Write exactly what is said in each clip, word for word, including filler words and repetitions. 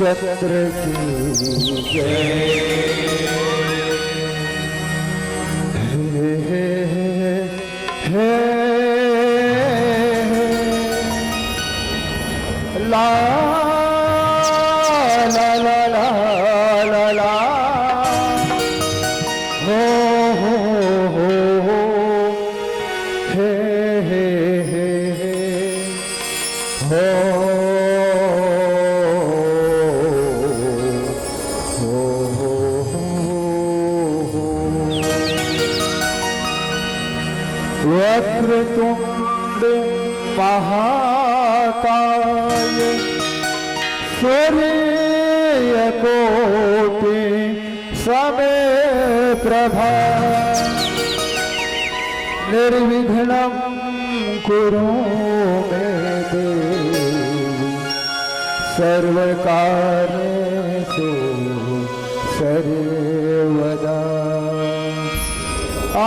चंद्र की जय। हे, हे, हे, हे, हे। ला, ला, ला, ला, ला, ला। हो, हो, हो, हो। हे, हे, हे, हे, हे। हो, हो, हो, हो, हो। वक्रतुंड महाकाय सूर्यकोटि समप्रभा। निर्विघ्नं कुरु मे देव सर्वकार्येषु सर्वदा। आ,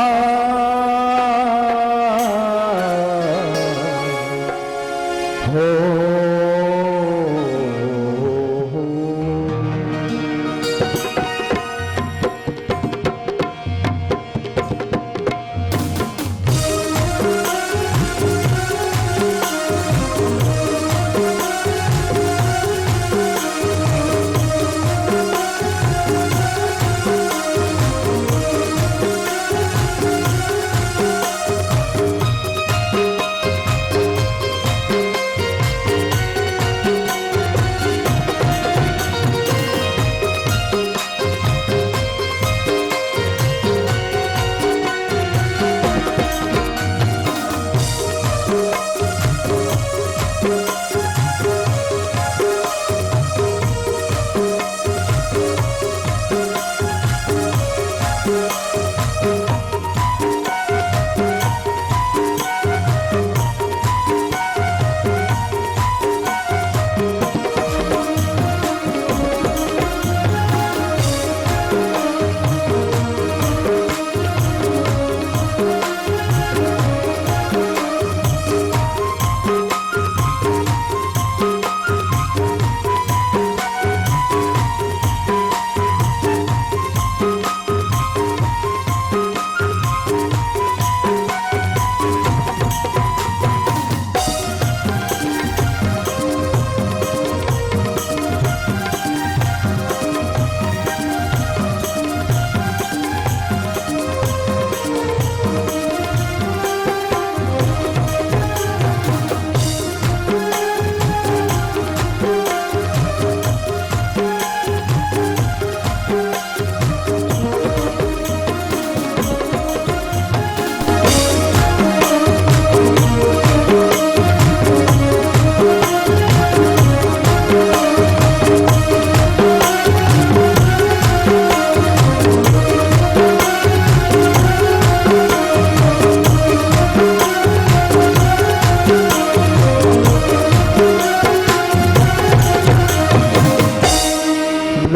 हो।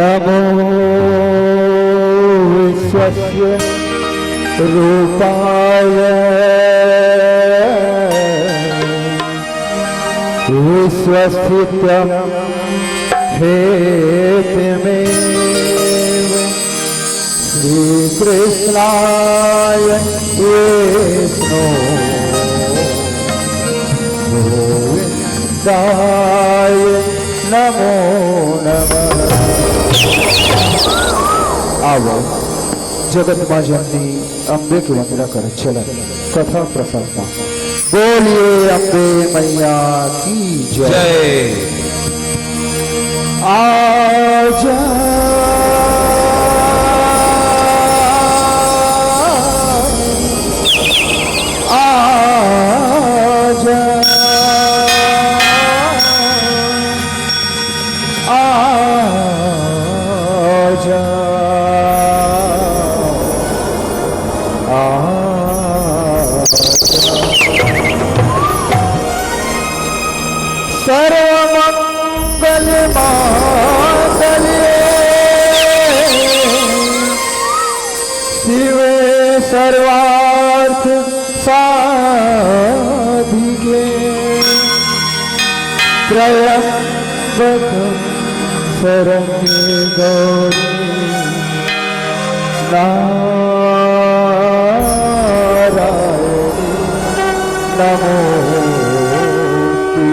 नमो विश्वस्य रूपाय विश्वस्थित्यं हेतुमेव श्रीकृष्णाय विष्णो गोविन्दाय नमो नमः। आवो, जगत माँ जननी अम्बे के वंदना करत चलत कथा प्रसंग म। बोलिए अम्बे मैया की जय। जय। आजा, आजा, आजा, आजा। सर्वमंगल मांगल्ये शिवे सर्वार्थ साधिके त्र्यंबकम तरंगे गौरी नारायणी नमोस्तुते।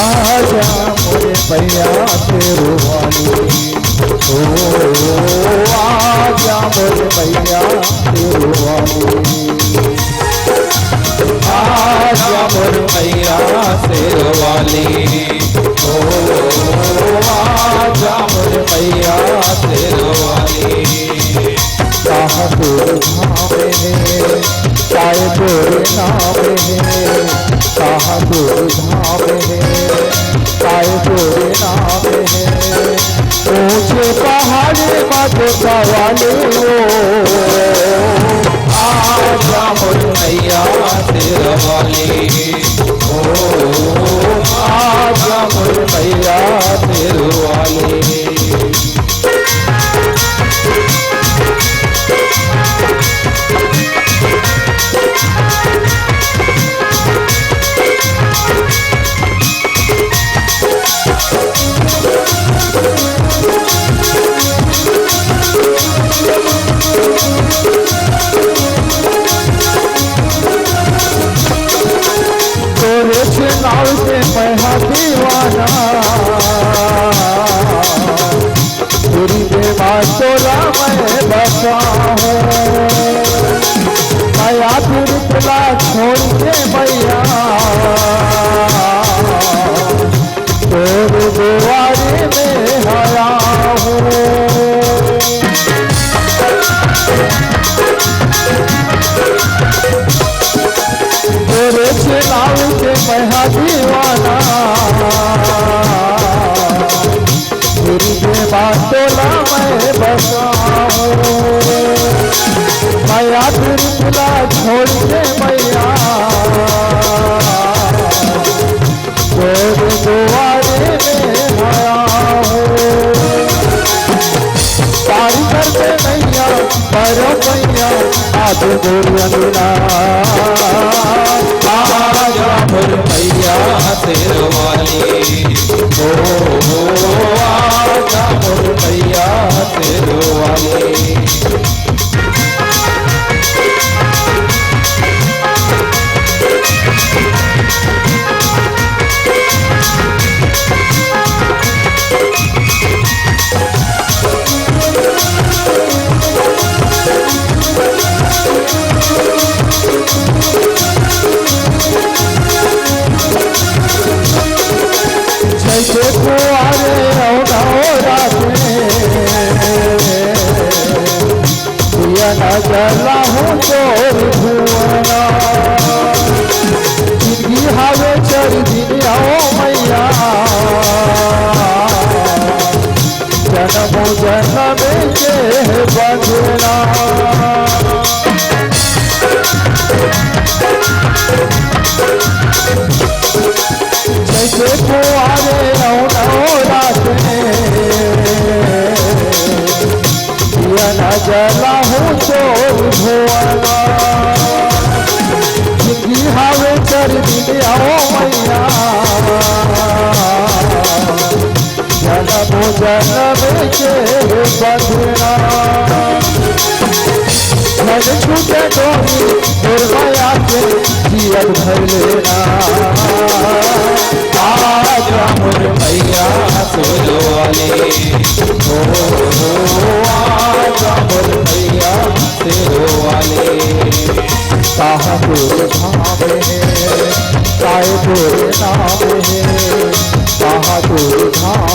आजा मोरे मैया शेरो वाली, ओ आजा मोरे मैया शेरो वाली। आजा मोर मैया शेरो वाली, ओ आजा मोर मैया शेरो वाली। कहाँ तोर धाम हे, काय तोर नाम हे, कहाँ तोर धाम हे, काय तोर नाम हे। ऊंचे पहाड़े मा जोता वाली ओ, आजा मोर मैया शेरो वाली, ओ आजा मोर मैया शेरो वाली। तोरे से नाव से मैं हा दीवाना, तेरी बेवा तोला मैं बसा हूँ। माया पीड़ित ला छोड़ के मैया, तोर दुआरे में आया हूँ। तोरे से नाव के मैं हा दीवाना, तेरी बेवा तोला मैं बसा हूँ। माया पीड़ित ला छोड़ के मैया, तोर दुआरे में आया हूँ। पारी कर दे मैया, पारो मैया, आज मोर अंगना। आजा मोर मैया शेरो वाली, ओ, ओ, आजा मोर मैया शेरो वाली। जैसे कुआरे औ नवरात में, दिया ना जला हूँ तोर भुवना। जिंदगी हवे चार दिन आओ मैया, जन्म जन्म के बंधना। जैसे कुआरे औ नवरात में, दिया ना जला हूँ तोर भुवना। जिंदगी हवे चार दिन आओ मैया, जन्म जन्म के बंधना। मन छूटे डोरी तोर माया के, जियत भर लेना। आजा मोर मैया शेरो वाली, ओ, ओ, आजा मोर मैया शेरो वाली। कहाँ तोर धाम हे, काय तोर नाम हे, कहाँ तोर धाम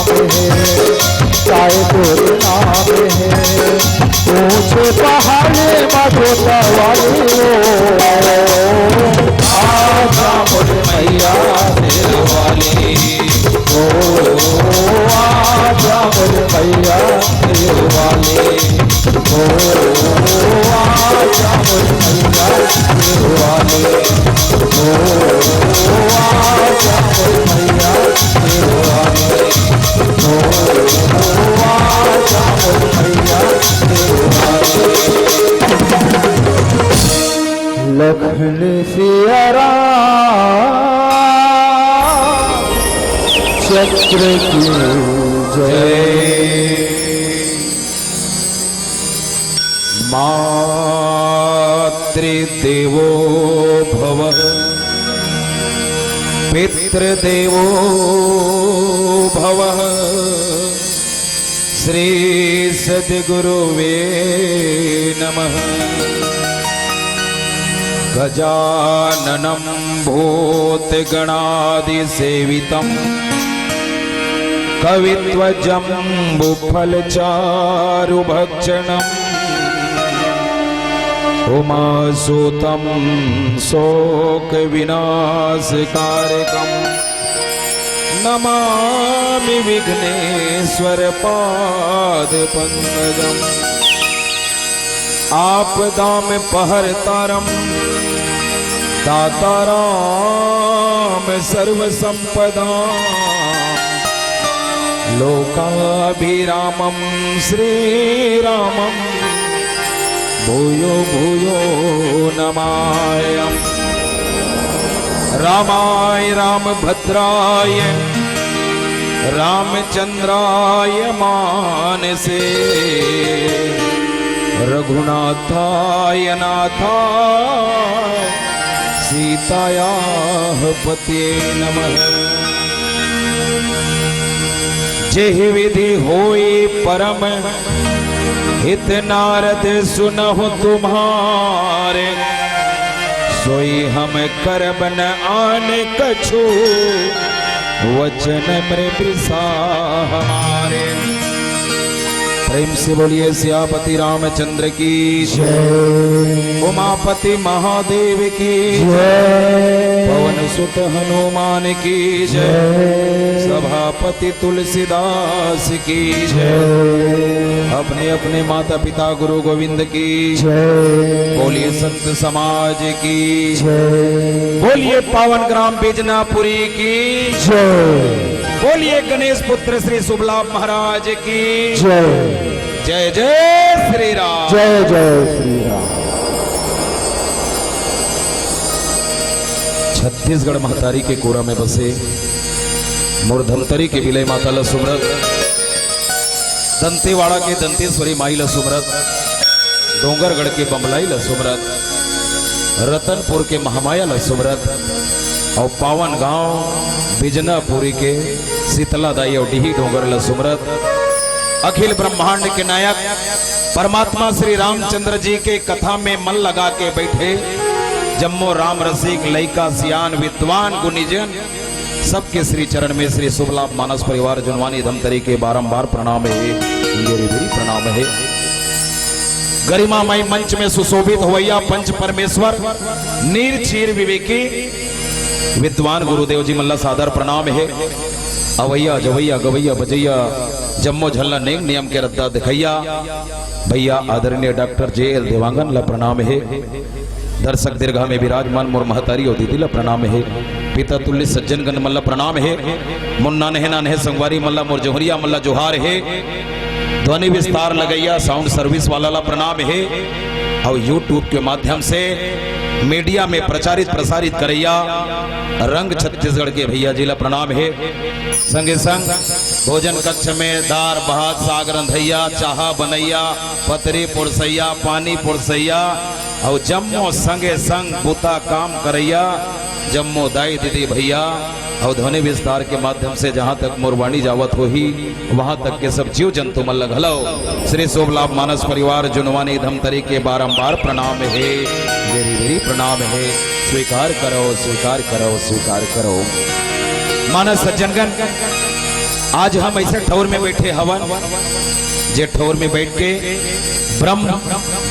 घन सिया राम चंद्र की जय। मातृदेवो भव, पितृदेवो भव, श्री सद्गुरुवे नमः। गजाननं भूतगणादिसेवितं, कवित्वजम्बुफलचारुभक्षणम्, उमासुतं शोकविनाशकारकम्, नमामि विघ्नेश्वर पाद पंकजम। आपदाम पहरतारम दाताराम सर्व संपदा, लोकाभिरामम श्री रामम भूयो भूयो नमाय। रामाय रामभद्राय रामचंद्राय मानसे, रघुनाथाय नाथाय सीतायाः पते नमः। जेहि विधि होई परम हित नारद सुनहु तुम्हारे, सोई हम करब न आन कछु वचन मृदु सा हमारे। प्रेम से बोलिए सियापति रामचंद्र की जय। उमापति महादेव की जय। पवन सुत हनुमान की जय। जय। सभापति तुलसीदास की जय। जय। अपने अपने माता पिता गुरु गोविंद की जय। बोलिए संत समाज की जय। बोलिए पावन ग्राम बिजनापुरी की जय। बोलिए गणेश पुत्र श्री शुभ लाभ महाराज की जय। जय जय श्री राम। जय जय श्री राम। छत्तीसगढ़ महतारी के कोरा में बसे मोर धमतरी के बिलई माता ल सुमरत, दंतेवाड़ा के दंतेश्वरी माई ल सुमरत, डोंगरगढ़ के बमलाई ल सुमरत, रतनपुर के महामाया ल सुमरत, अउ पावन गांव बिजनापुरी के शीतला दाई अउ डीही डोंगर ल सुमरत, अखिल ब्रह्मांड के नायक परमात्मा श्री रामचंद्र जी के कथा में मन लगा के बैठे जम्मो राम रसिक, लइका, सियान, विद्वान, गुनीजन, सबके श्री चरण में श्री शुभ लाभ मानस परिवार जुनवानी धमतरी के बारंबार प्रणाम हे, बेरी बेरी प्रणाम हे। गरिमामय मंच में सुशोभित होवैया पंच परमेश्वर, नीर चीर विवेकी, विद्वान गुरुदेव जी मन ला सादर प्रणाम हे। अवैया, जवैया, गवैया, बजैया, जम्मो झन ला नेम नियम के रद्दा दिखैया भैया आदरणीय डॉक्टर जे एल देवांगन ला प्रणाम हे। दर्शक दीर्घा में विराजमान मोर महतारी अउ दीदी ला प्रणाम हे। पिता तुल्य सज्जनगण मन ला प्रणाम हे। मोर नान्हे नान्हे संगवारी मन ला, मोर जोहरिया मन ला जोहार हे। ध्वनि विस्तार लगैया साउंड सर्विस वाला ला प्रणाम हे, अउ YouTube के माध्यम से मीडिया में प्रचारित प्रसारित करैया रंग छत्तीसगढ़ के भैया जी ला प्रणाम हे। संगे संग भोजन कक्ष में दार भात साग रंधैया, चाहा बनैया, पतरी पुरसैया, पानी पुरसैया, अउ जम्मो संगे संग बुता काम करैया जम्मो दाई दीदी भैया, अउ ध्वनि विस्तार के माध्यम से जहां तक मोर वाणी जावत होही, वहां तक के सब जीव जंतु मन ल घलो श्री शोभ लाभ मानस परिवार जुनवानी धमतरी के बारंबार प्रणाम हे, बेरी बेरी प्रणाम हे। स्वीकार करो, स्वीकार करो, स्वीकार करो। मानस सज्जनगण, आज हम ऐसे ठौर में बैठे हवन, जे ठौर में बैठ के ब्रह्म,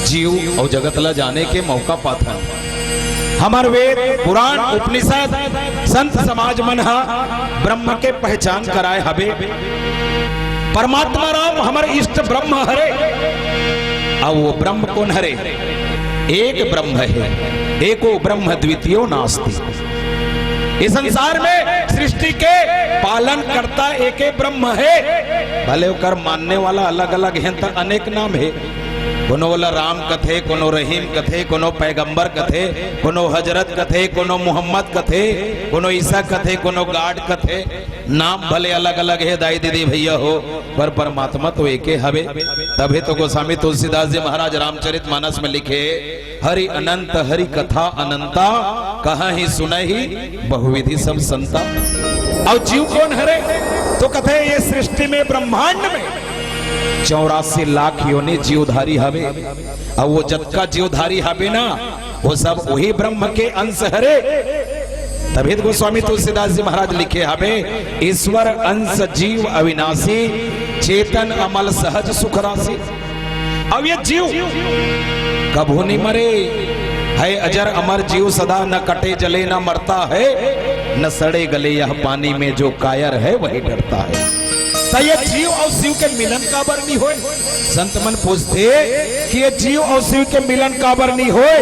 जीव अउ जगत ला जाने के मौका पाथन। हमर वेद, पुराण, उपनिषद, संत समाज मन ह ब्रह्म के पहचान कराए हवे। परमात्मा राम हमर इष्ट ब्रह्म हरे। अब वो ब्रह्म कोन हरे? एक ब्रह्म हे, एको ब्रह्म द्वितीयो नास्ति। इस संसार में सृष्टि के पालन करता एके ब्रह्म हे, भले ओकर मानने वाला अलग-अलग हे त अनेक नाम हे। कोनो ओला राम कथे, कोनो रहीम कथे, कोनो पैगंबर कथे, कोनो हजरत कथे, कोनो मोहम्मद कथे, कोनो ईसा कथे, कोनो गॉड कथे। नाम भले अलग-अलग हे दाई दीदी भैया हो, पर परमात्मा तो एके हवे। तभे तो गोस्वामी तुलसीदास जी महाराज रामचरित मानस में लिखे, "हरि अनंत हरि कथा अनंता, कहहि सुनहि बहुविधि सब संता।" अउ जीव कोन हरे? तो कथे ये सृष्टि में, ब्रह्मांड में चौरासी लाख योनि जीवधारी हवे। अउ वो जतका जीवधारी हवे ना, वो सब वही ब्रह्म के अंश हरे। तभी तो गोस्वामी तुलसीदास जी महाराज लिखे हवे, "ईश्वर अंश जीव अविनाशी, चेतन अमल सहज सुख राशि।" अब ये जीव कभू नहीं मरे, है अजर अमर जीव, सदा न कटे जले न मरता है, न सड़े गले यह पानी में, जो कायर है वही डरता है। त ये जीव अउ शिव के मिलन काबर नहीं होय? संत मन पूछथे कि ये जीव अउ शिव के मिलन काबर नहीं होय,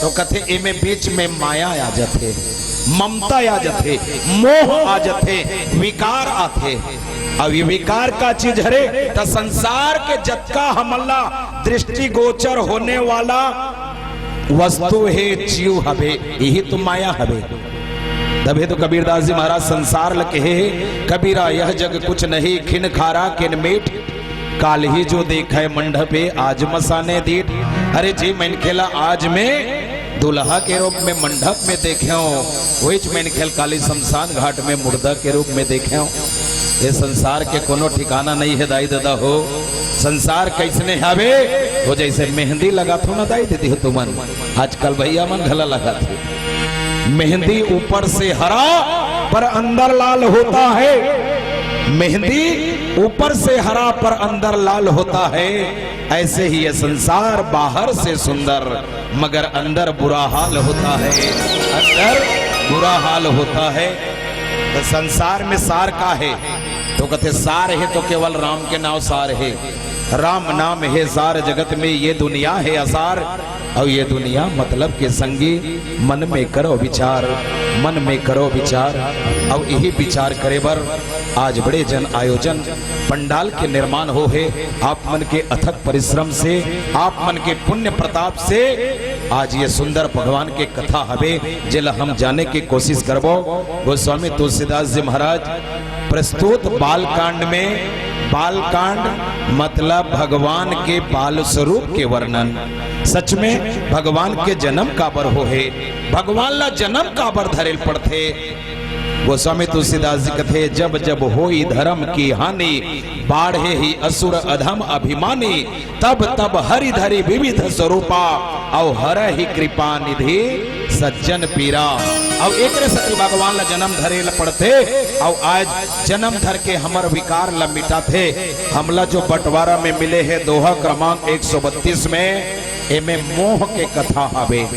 तो कथे, "एमे बीच में माया आ जथे, ममता आ जथे, मोह आ जथे, विकार आथे।" अब ये विकार का चीज हरे, त संसार के जतका हमन ला दृष्टिगोचर होने वाला वस्तु हे, जीव हवे, यही तो माया हवे। तभे तो कबीरदास जी महाराज संसार ल कहे हे, "कबीरा यह जग कुछ नहीं, खिन खारा किन मीठ, काल ही जो देखै मंडपे, आज मसाने दीठ।" अरे जी, मनखे ला आज में दुल्हा के रूप में मंडप में देखेंव, वहीच मनखे ल काली शमशान घाट में मुर्दा के रूप में देखेंव। ये संसार के कोनो ठिकाना नहीं हे दाई ददा हो। संसार कैसने हवे, वो जैसे मेहंदी लगाथो ना दाई दीदी हो तुमन, आजकल भैया मन घला लगाथे। मेहंदी ऊपर से हरा पर अंदर लाल होता है, मेहंदी ऊपर से हरा पर अंदर लाल होता है, ऐसे ही ये संसार बाहर से सुंदर मगर अंदर बुरा हाल होता है, अंदर बुरा हाल होता है। तो संसार में सार का हे? तो कथे, "सार हे तो केवल राम के नाव सार हे, राम नाम हे सार जगत में, ये दुनिया हे असार, अउ ये दुनिया मतलब के संगी, मन में करो विचार, मन में करो विचार।" अउ यही विचार करे बर आज बड़े जन आयोजन पंडाल के निर्माण हो हे। आप मन के अथक परिश्रम से, आप मन के पुण्य प्रताप से आज ये सुंदर भगवान के कथा हवे, जेला हम जाने के कोशिश करबो। गोस्वामी तुलसीदास जी महाराज प्रस्तुत बाल कांड में, बाल कांड मतलब भगवान के बाल स्वरूप के वर्णन। सच में भगवान के जन्म काबर हो हे, भगवान ला जन्म काबर धरेल पड़थे? गोस्वामी तुलसीदास जी कथे, "जब जब होई धर्म की हानि, बाढ़े ही असुर अधम अभिमानी, तब तब हरि धरी विविध स्वरूपा, अउ हरहि कृपा निधि सज्जन पीरा।" अउ एकरे सेती भगवान ला जन्म धरे ल पड़थे, अउ आज जन्म धर के हमर विकार ला मिटाथे। हमला जो बंटवारा में मिले हे दोहा क्रमांक एक सौ बत्तीस में, एमे मोह के कथा हवे।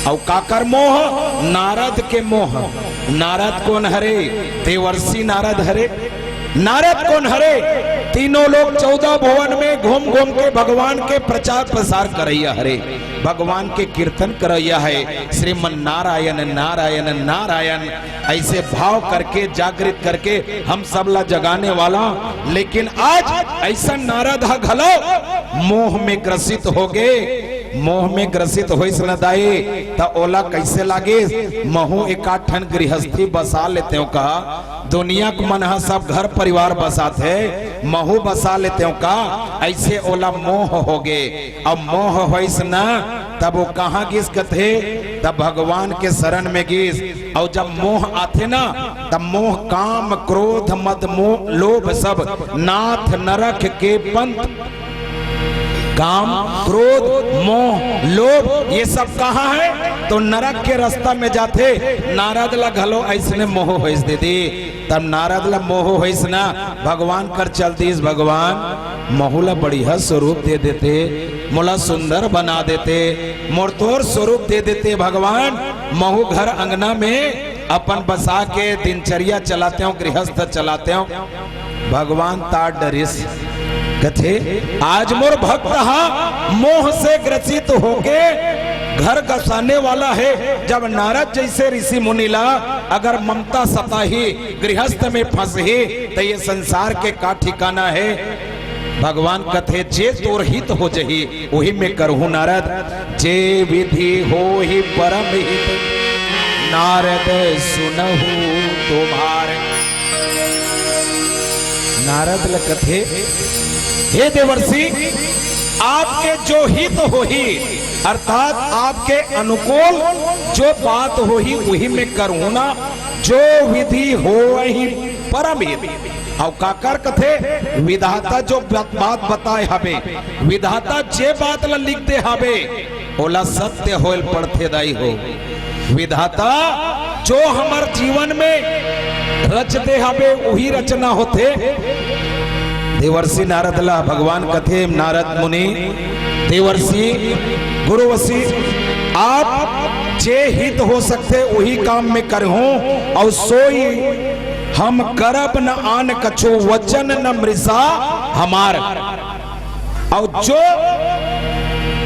अउ काकर मोह? नारद के मोह। नारद कोन हरे? देवर्षि नारद हरे। नारद कोन हरे? तीनों लोक चौदह भुवन में घूम घूम के भगवान के प्रचार प्रसार करैया हरे, भगवान के कीर्तन करैया हे। श्रीमन नारायण नारायण नारायण, ऐसे भाव करके, जागृत करके हम सब ला जगाने वाला। लेकिन आज ऐसा नारद ह घलो मोह में ग्रसित हो गे। मोह में ग्रसित होइस न दाई, त ओला कैसे लागिस? महू एकाध ठन गृहस्थी बसा लेतेंव का, दुनिया के मन ह सब घर परिवार बसाथे, महू बसा लेतेंव का, ऐसे ओला मोह हो गे। अब मोह होइस न, तब वो कहाँ गिस कथे? तब भगवान के शरण में गिस। अउ जब मोह आथे ना, तब मोह काम, क्रोध, मद, मोह, लोभ सब नाथ नरक के पंथ। काम, क्रोध, मोह, लोभ, ये सब कहाँ है? तो नरक के रास्ता में जाथे। नारद ला घलो ऐसने मोह होइस दीदी। तब नारद ला मोह होइस ना, भगवान कर चल दिस, "भगवान, महू ला बढ़िया स्वरूप दे देते, मोला सुंदर बना देते, मोर तोर स्वरूप दे देते भगवान, महू घर अंगना में अपन बसा के दिनचर्या चलातेंव, गृहस्थ चलातेंव।" भगवान तात डरिस, कथे, "आज मोर भक्त हा मोह से ग्रसित होके घर बसाने वाला हे।" जब नारद जैसे ऋषि मुनि ला अगर ममता सताही, गृहस्थ में फंसही, त ये संसार के का ठिकाना हे? भगवान कथे, "जे तोर हित हो जही, उही में करहूं नारद। जे विधि होही परम हित, नारद सुनहु तुम्हारे।" नारद ल कथे, "हे देवर्षि, आपके जो हित होही, अर्थात आपके अनुकूल जो बात होही, उही में करहूं ना। जो विधि होही परम हित।" अउ काकर कथे, विधाता जो बात, बात बताए हवे, विधाता जे बात ला लिख दे हवे, ओला सत्य होए ल पड़थे दाई हो। विधाता जो हमर जीवन में रच दे हवे, उही रचना होथे। देवर्षि नारद ला भगवान कथे, नारद मुनि, देवर्षि, गुरुवषि, आप जे हित हो सकथे, उही काम में करहूं, अउ सोई हम करब न आन कछु, वचन न मृषा हमार। अउ जो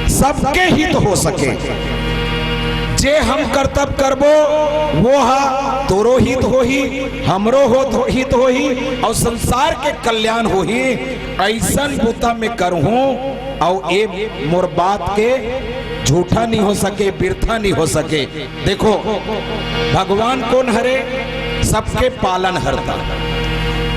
सबके हित हो सके, जे हम करतब करबो, वो हा तोरो हित होही, हमरो होत हो, हित होही, अउ संसार के कल्याण होही। अइसन बुता में करहूं, अउ ए मोर बात के झूठा नहीं हो सके, बिरथा नहीं हो सके। देखो, भगवान कोन हरे? सबके पालनहर्ता।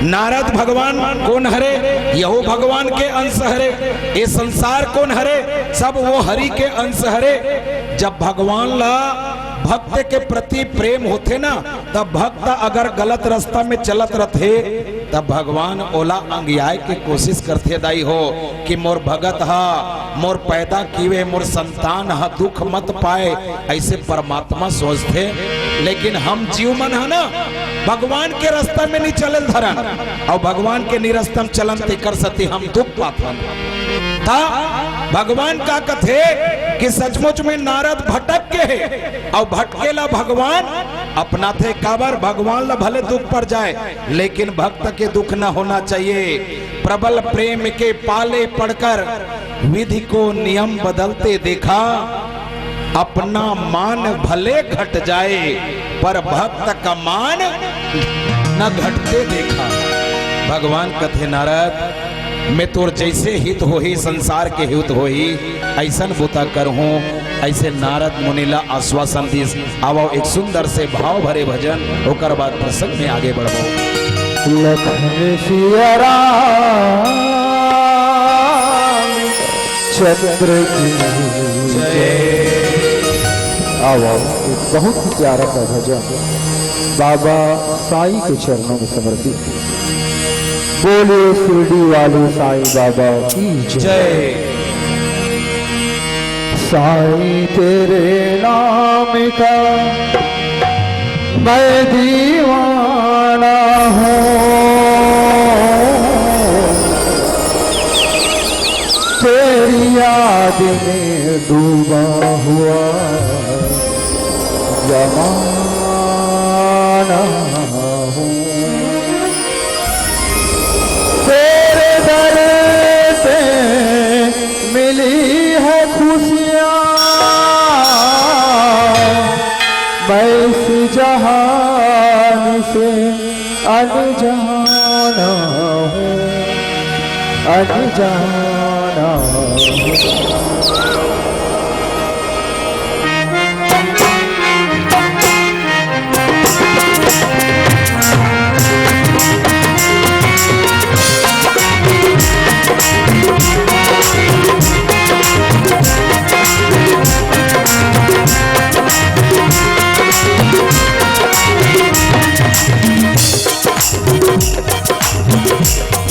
नारद भगवान कोन हरे? यहू भगवान के अंश हरे। ये संसार कोन हरे? सब वो हरि के अंश हरे। जब भगवान ला भक्त के प्रति प्रेम होथे ना, तब भक्त अगर गलत रास्ता में चलत रथे, तब भगवान ओला अंगियाए के कोशिश करथे दाई हो, कि मोर भगत हा, मोर पैदा किए मोर संतान हा दुख मत पाए, अइसे परमात्मा सोचथे। लेकिन हम जीव मन हा ना, भगवान के रास्ता में नहीं चले ल धरन, अउ भगवान के निरस्ता म चलन, तेकर सेती हम दुख पाथन। त भगवान का कथे कि सचमुच में नारद भटक के हे, अउ भटकेला भगवान अपनाथे। काबर? भगवान ला भले दुख पर जाए, लेकिन भक्त के दुख न होना चाहिए। प्रबल प्रेम के पाले पड़कर विधि को नियम बदलते देखा, अपना मान भले घट जाए, पर भक्त का मान न घटते देखा। भगवान कथे, नारद, मैं तोर जइसे हित होही, संसार के हित होही, अइसन बुता करहूं, अइसे नारद मुनि ला आश्वासन दिस। आवव, एक सुंदर से भाव भरे भजन, ओकर बाद प्रसंग में आगे बढ़बो। लखन सिया राम चंद्र की जय। आवव, एक बहुत ही प्यारा सा भजन बाबा साईं के चरणों में समर्पित। बोलिए शिरडी वाले साईं बाबा की जय। जय। साईं तेरे नाम का मैं दीवाना हूँ, तेरी याद में डूबा हुआ जमाना हूँ। तेरे दर पे मिली है खुशियाँ, मैं इस जहान से अनजाना हूँ, अनजाना हूँ।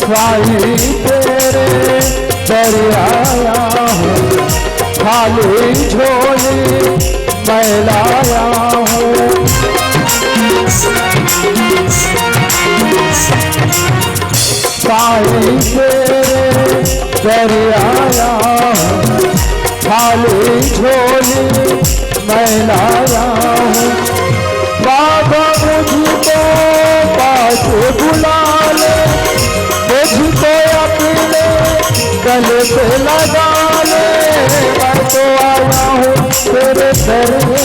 साईं तेरे दर आया हूँ, खाली झोली मैं लाया हूँ। साईं तेरे दर आया हूँ, खाली झोली मैं लाया हूँ। बाबा मुझको पास बुला ले, मुझको अपने गले से लगा ले, मैं तो आया हूँ तेरे दर पे।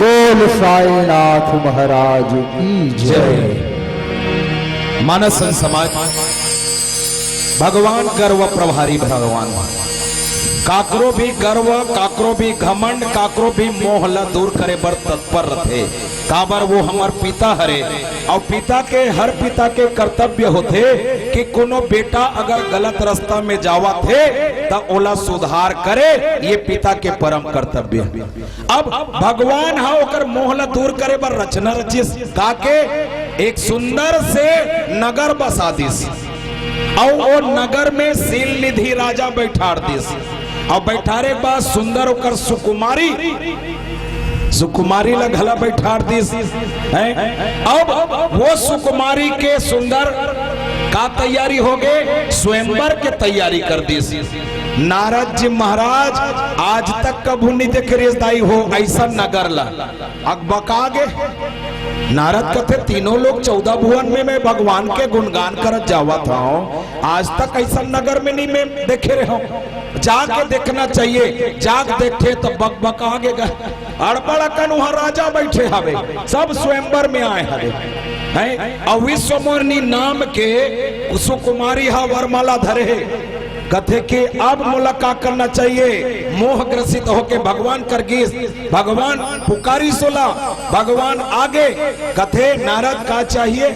बोल साईनाथ महाराज की जय। मानस संत समाज, भगवान गर्व प्रभारी भगवान, काकरो भी गर्व, काकरो भी घमंड, काकरो भी मोह ला दूर करे बर तत्पर रथे। काबर वो हमर पिता हरे, अउ पिता के, हर पिता के कर्तव्य होथे कि कोनो बेटा अगर गलत रास्ता में जावत हे, त ओला सुधार करे, ये पिता के परम कर्तव्य। अब भगवान ह ओकर मोह ला दूर करे बर रचना रचिस। का के? एक सुंदर से नगर बसा दिस, अउ ओ नगर में शील निधि राजा बैठार दिस, अउ बैठारे के बाद सुंदर ओकर सुकुमारी, सुकुमारी ला घला बैठार दिस। हैं? अब वो सुकुमारी के सुंदर का तैयारी होगे? स्वयंवर के तैयारी कर दिस। नारद जी महाराज आज तक कभू नहीं देखे रेस दाई हो ऐसा नगर ला। अकबका गे। नारद कथे, "तीनों लोग चौदह भुवन में मैं भगवान के गुणगान करत जावत हूँ, आज तक ऐसा नगर में नहीं मैं देखे रहे हूँ। जाके देखना चाहिए।" जाके देखे तो बकबका गे गा। अड़बड़ अकन वहाँ राजा बैठे हवे, सब स्वयंवर में आए हवे। हैं? और विश्वमोहिनी नाम के सुकुमारी हा वरमाला धरे हे। कथे कि अब मोला का करना चाहिए? मोह ग्रसित होके भगवान कर गिस, भगवान पुकारिस ओला, भगवान आगे। कथे, "नारद, का चाहिए?"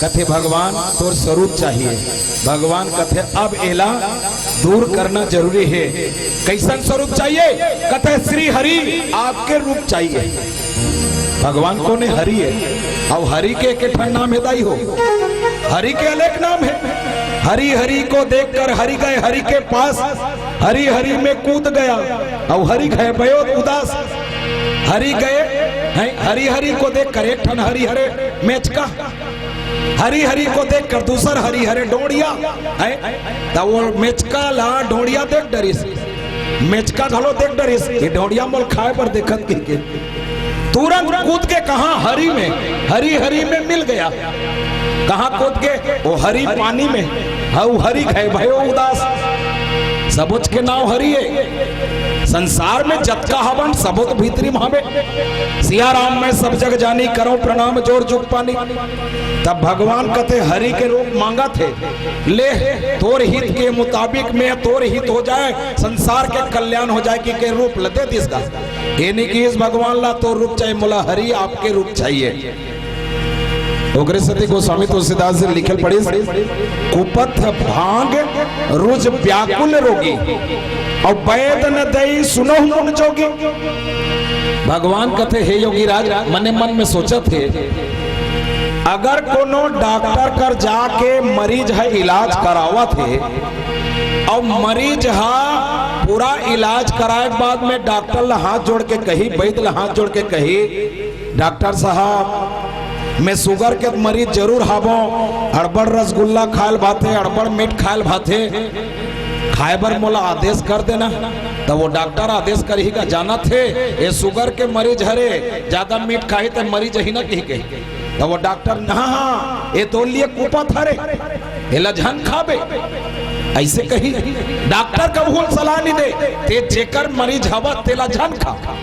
कथे, "भगवान, तोर स्वरूप चाहिए।" भगवान कथे, "अब एला दूर करना जरूरी है।" "कैसन स्वरूप चाहिए?" कथे, "श्री हरि आपके रूप चाहिए।" भगवान कोन हे? हरि हे। अब हरि के एक ठन नाम हे दाई हो, हरि के अनेक नाम हे। हरि हरि को देखकर हरि गए हरि के पास, हरि हरि में कूद गया, अब हरि गए भयो उदास। हरि गए हैं, हरि हरि को देखकर एक ठन हरि हरे मेचका, हरि हरि को देखकर दूसर हरि हरे डोड़िया है, त वो मेचका ला डोड़िया देख डरिस, मेचका घलो देख डरिस, ये डोड़िया मोल खाए बर देखत कहिके। तुरंत कूद के कहा? हरि में, हरि हरि में मिल गया। कहा कूद के? वो हरि पानी में, हऊ हरि गए भयो उदास। सबुच के नाव हरि हे। संसार में जतका हवन, सबो तो भीतरी में हवे। सिया राम मैं सब जग जानी, करो प्रणाम जोर जुग पानी। तब भगवान कथे, हरि के रूप मांगत हे, "ले, तोर हित के मुताबिक में तोर हित हो जाए, संसार के कल्याण हो जाए," कहिके रूप ल दे दिस गा। ये नहीं कि इस भगवान ला तोर रूप चाहिए, मोला हरि आपके रूप चाहिए। ओकरे सेती गोस्वामी तुलसीदास जी लिखल पड़िस, "कुपथ भांग रुज व्याकुल रोगी, अउ बैद न दई सुनहु मुनि जोगी।" भगवान कथे, "हे योगीराज, मने मन में सोचत हे, अगर कोनो डॉक्टर कर जाके मरीज ह इलाज करावत हे, अउ मरीज ह पूरा इलाज कराए के बाद में डॉक्टर ला हाथ जोड़ के कही, वैद्य ला हाथ जोड़ के कही, 'डॉक्टर साहब, मैं शुगर के मरीज जरूर हावों, अड़बड़ रसगुल्ला खायल भाथे, अड़बड़ मीठ खायल भाथे, खाए बर मोला आदेश कर देना।' त वो डॉक्टर आदेश करही का जानत हे, ये शुगर के मरीज हरे, ज्यादा मीठ खाही त मरीज ही ना कहिके। त वो डॉक्टर, "ना, हाँ, ये तोर लिए कुपथ हरे, एला झन खाबे," ऐसे कही। डॉक्टर कभू सलाह नहीं दे, "ते जेकर मरीज हवा, तेला झन खा।"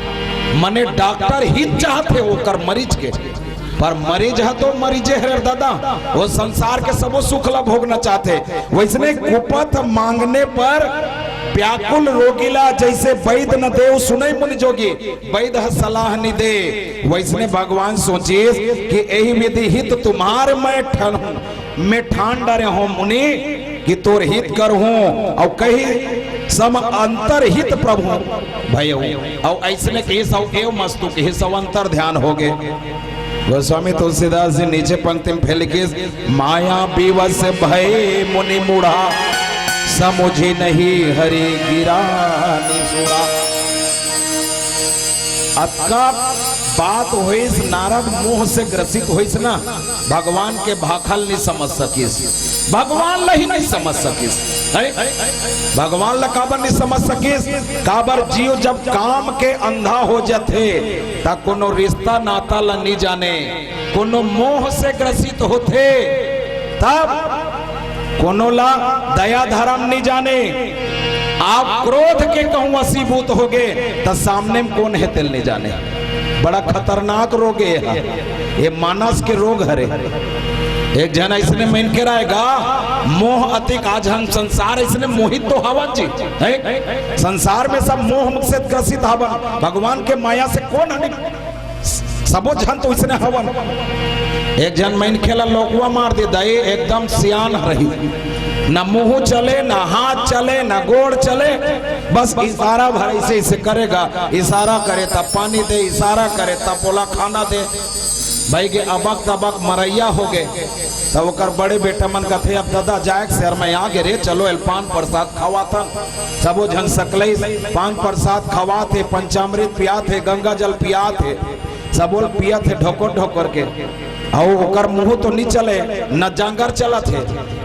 मने डॉक्टर ही चाहत हे ओकर मरीज के, पर मरीज ह तो मरीजे हरे दादा, वो संसार के सबो सुख ला भोगना चाहत हे। वैसने कुपथ मांगने पर व्याकुल रोगी ला, जैसे वैद्य न देव सुनई मुनि जोगी, वैद्य ह सलाह नि दे, वैसने भगवान सोचिस कि एही विधि हित तुम्हार मैं ठन, मैं ठान डरे हों मुनि, कि तोर हित करहूं, अउ कही सम अंतर हित प्रभु भयउ, अउ ऐसने कही सव एव मस्तु कही सव अंतर ध्यान होगे। गोस्वामी तुलसीदास जी नीचे पंक्ति में फेर लिखिस, "माया विवश भय मुनि मूढ़ा, समुझी नहीं हरि गिरा निसुड़ा।" अतका बात होइस, नारद मोह से ग्रसित होइस ना, भगवान के भाखा ल नहीं समझ सकिस, भगवान ला ही नहीं समझ सकिस। हैं? भगवान ला काबर नहीं समझ सकिस? काबर जीव जब काम के अंधा हो जाथे, त कोनो रिश्ता नाता ला नहीं जाने, कोनो मोह से ग्रसित होथे, तब कोनो ला दया धर्म नहीं जाने। आप क्रोध के कहूं वशीभूत होगे, त सामने में कोन हे तेल नहीं जाने। बड़ा खतरनाक रोग हे, ये मानस के रोग हरे। एक झन अइसने मनखे रहे गा, मोह अतिक। आज हम संसार अइसने मोहित तो हवन जी, हैं? संसार में सब मोह से ग्रसित हवन। भगवान के माया से कोन हनी? सबो झन तो अइसने हवन। एक झन मनखे ला लोकवा मार दे दई, एकदम सियान रही, न मुंह चले, न हाथ चले, न गोड़ चले, बस इशारा भर अइसे अइसे करे गा। इशारा करे तब पानी दे, इशारा करे तब ओला खाना दे। भई गे अबक तबक मरइया हो गे। तब ओकर बड़े बेटा मन कथे, "अब ददा जाए के शहर में आ गे रे, चलो एल पान प्रसाद खवाथन।" सबो झन सकलइस, पान प्रसाद खवाथे, पंचामृत पियाथे, गंगा जल पियाथे, सबो ल पियाथे ढोकर ढोकर के। अउ ओकर मुंह तो नी चले, न जांगर चलत हे,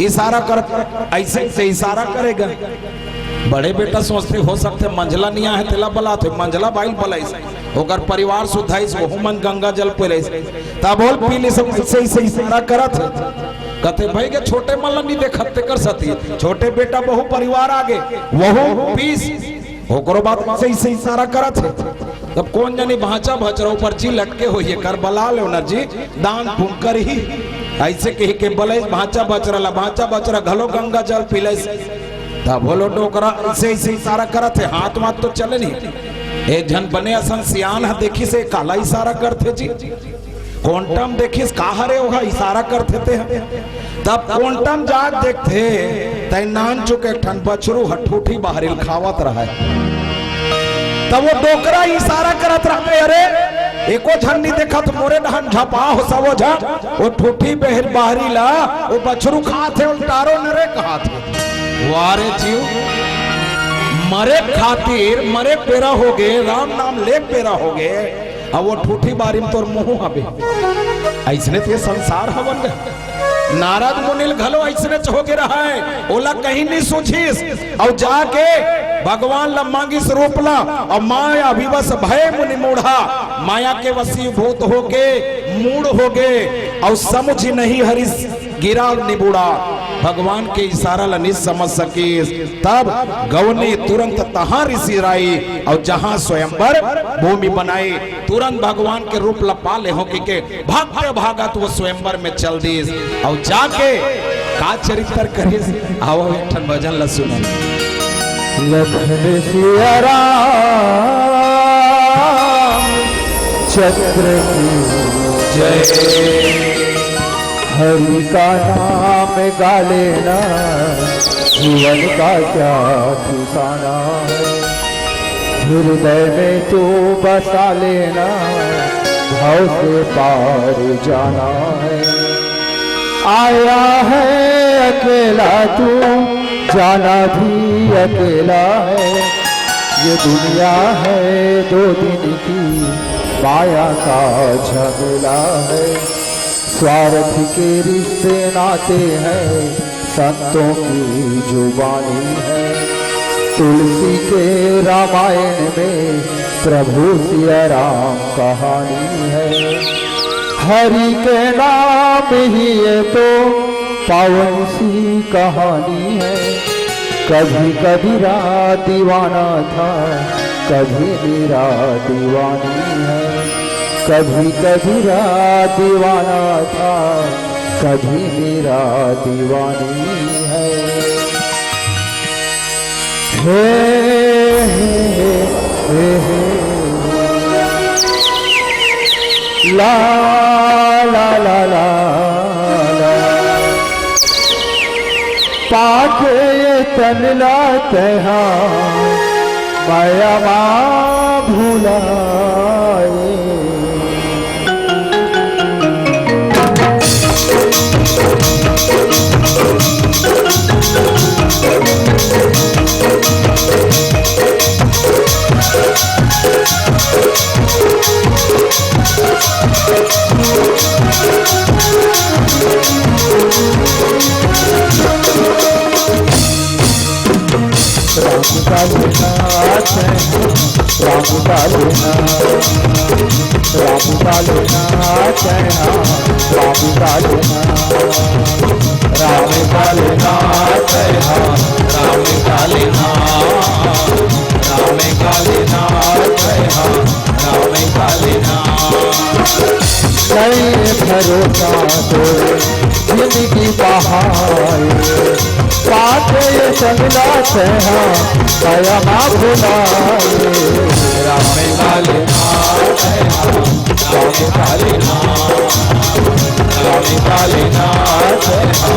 इशारा करत, अइसे से इशारा करे गा। बड़े बेटा सोचथे, हो सकथे मंझला नी आहे, तेला बलाथे, मंझला बाई ल बलाइस, ओकर परिवार सुद्धाइस, ओहू मन गंगा जल पिलाइस, तब ओल पी लिस, अइसे, अइसे इशारा करत हे। कथे, "भई गे छोटे मन ल नी देखत, तेकर सेती छोटे बेटा बहू परिवार आगे, वहू पीस।" ओकरो बाद अइसे, अइसे इशारा करत हे। तब कोन जनी भांचा भचरा ऊपर जी लटके होही, एकर बला लेव न जी, दान पुन करही। अइसे कहि के बलाइस भांचा भचरा ला, भांचा भचरा घलो गंगा जल पिलाइस। तब ओलो डोकरा अइसे, अइसे इशारा करत हे, हाथ वाथ तो चले नहीं। एक झन बने असन सियान ह देखिस, ए काला इशारा करथे जी। कोंटम देखिस, का हरे ओहा इशारा करथे ते ह। तब कोंटम जाग देखथे, तई नानचुक एक ठन बछरू ह ठूठी बाहरी ल खावत रहय। तब वो डोकरा इशारा करत रहय, "अरे, एको झन नी देखत, मोरे डहन झपा हो सबो झन।" वो ठूठी बहर बाहरी ला, वो बछरू खात हे, उल्टारो नरे कहत हे। वारे जीव, मरे खातिर, मरे बेरा होगे, राम नाम ले बेरा होगे, अब वो ठूठी बारी में तोर मुंह हवे। अइसने ते संसार हवन गा। नारद मुनि ल घलो अइसने होगे रहय, ओला कहीं नी सूझिस। अउ जाके भगवान ल मांगिस रूप ल, अउ माया विवश भय मुनि मूढ़ा, माया के वशीभूत होके मूढ़ होगे, अउ समुझि नहीं हरि गिरा निबुड़ा, भगवान के इशारा ल नी समझ सकिस। तब गवने तुरंत तहां ऋषि राई, अउ जहां स्वयंवर भूमि बनाई, तुरंत भगवान के रूप ल पा लेहूं कहिके भगते भागत वो स्वयंवर में चल दिस। अउ जाके का चरित्र करिस, आवव एक ठन भजन ल सुनव। लखन सिया राम चंद्र की जय। हरि का नाम गा लेना, जीवन का क्या ठिकाना है। हृदय में तू बसा लेना, भव से पार जाना है। आया है अकेला तू, जाना भी अकेला है। ये दुनिया है दो दिन की, माया का झमेला है। स्वार्थ के रिश्ते नाते हैं, संतों की जुबानी है। तुलसी के रामायण में प्रभु सिया राम कहानी है। हरि के नाम ही ये तो पावन सी कहानी है। कभी कबीरा दीवाना था, कभी मीरा दीवानी है। कभी कबीरा दीवाना था, कभी मीरा दीवानी है। हे, हे, हे, हे, हे। ला, ला, ला, ला, ला। पाके ये तन ला तैहा, माया मा भुलाए। राम का लेना, राम का लेना, राम का लेना, राम का लेना। राम का लेना, राम का लेना, राम का लेना, राम का लेना। नहीं रोता तो जिंदगी बहाए, पाके ये संगला तेहा दया मा भुलाए। राम काले ना तेहा, राम काले ना, राम काले ना तेहा,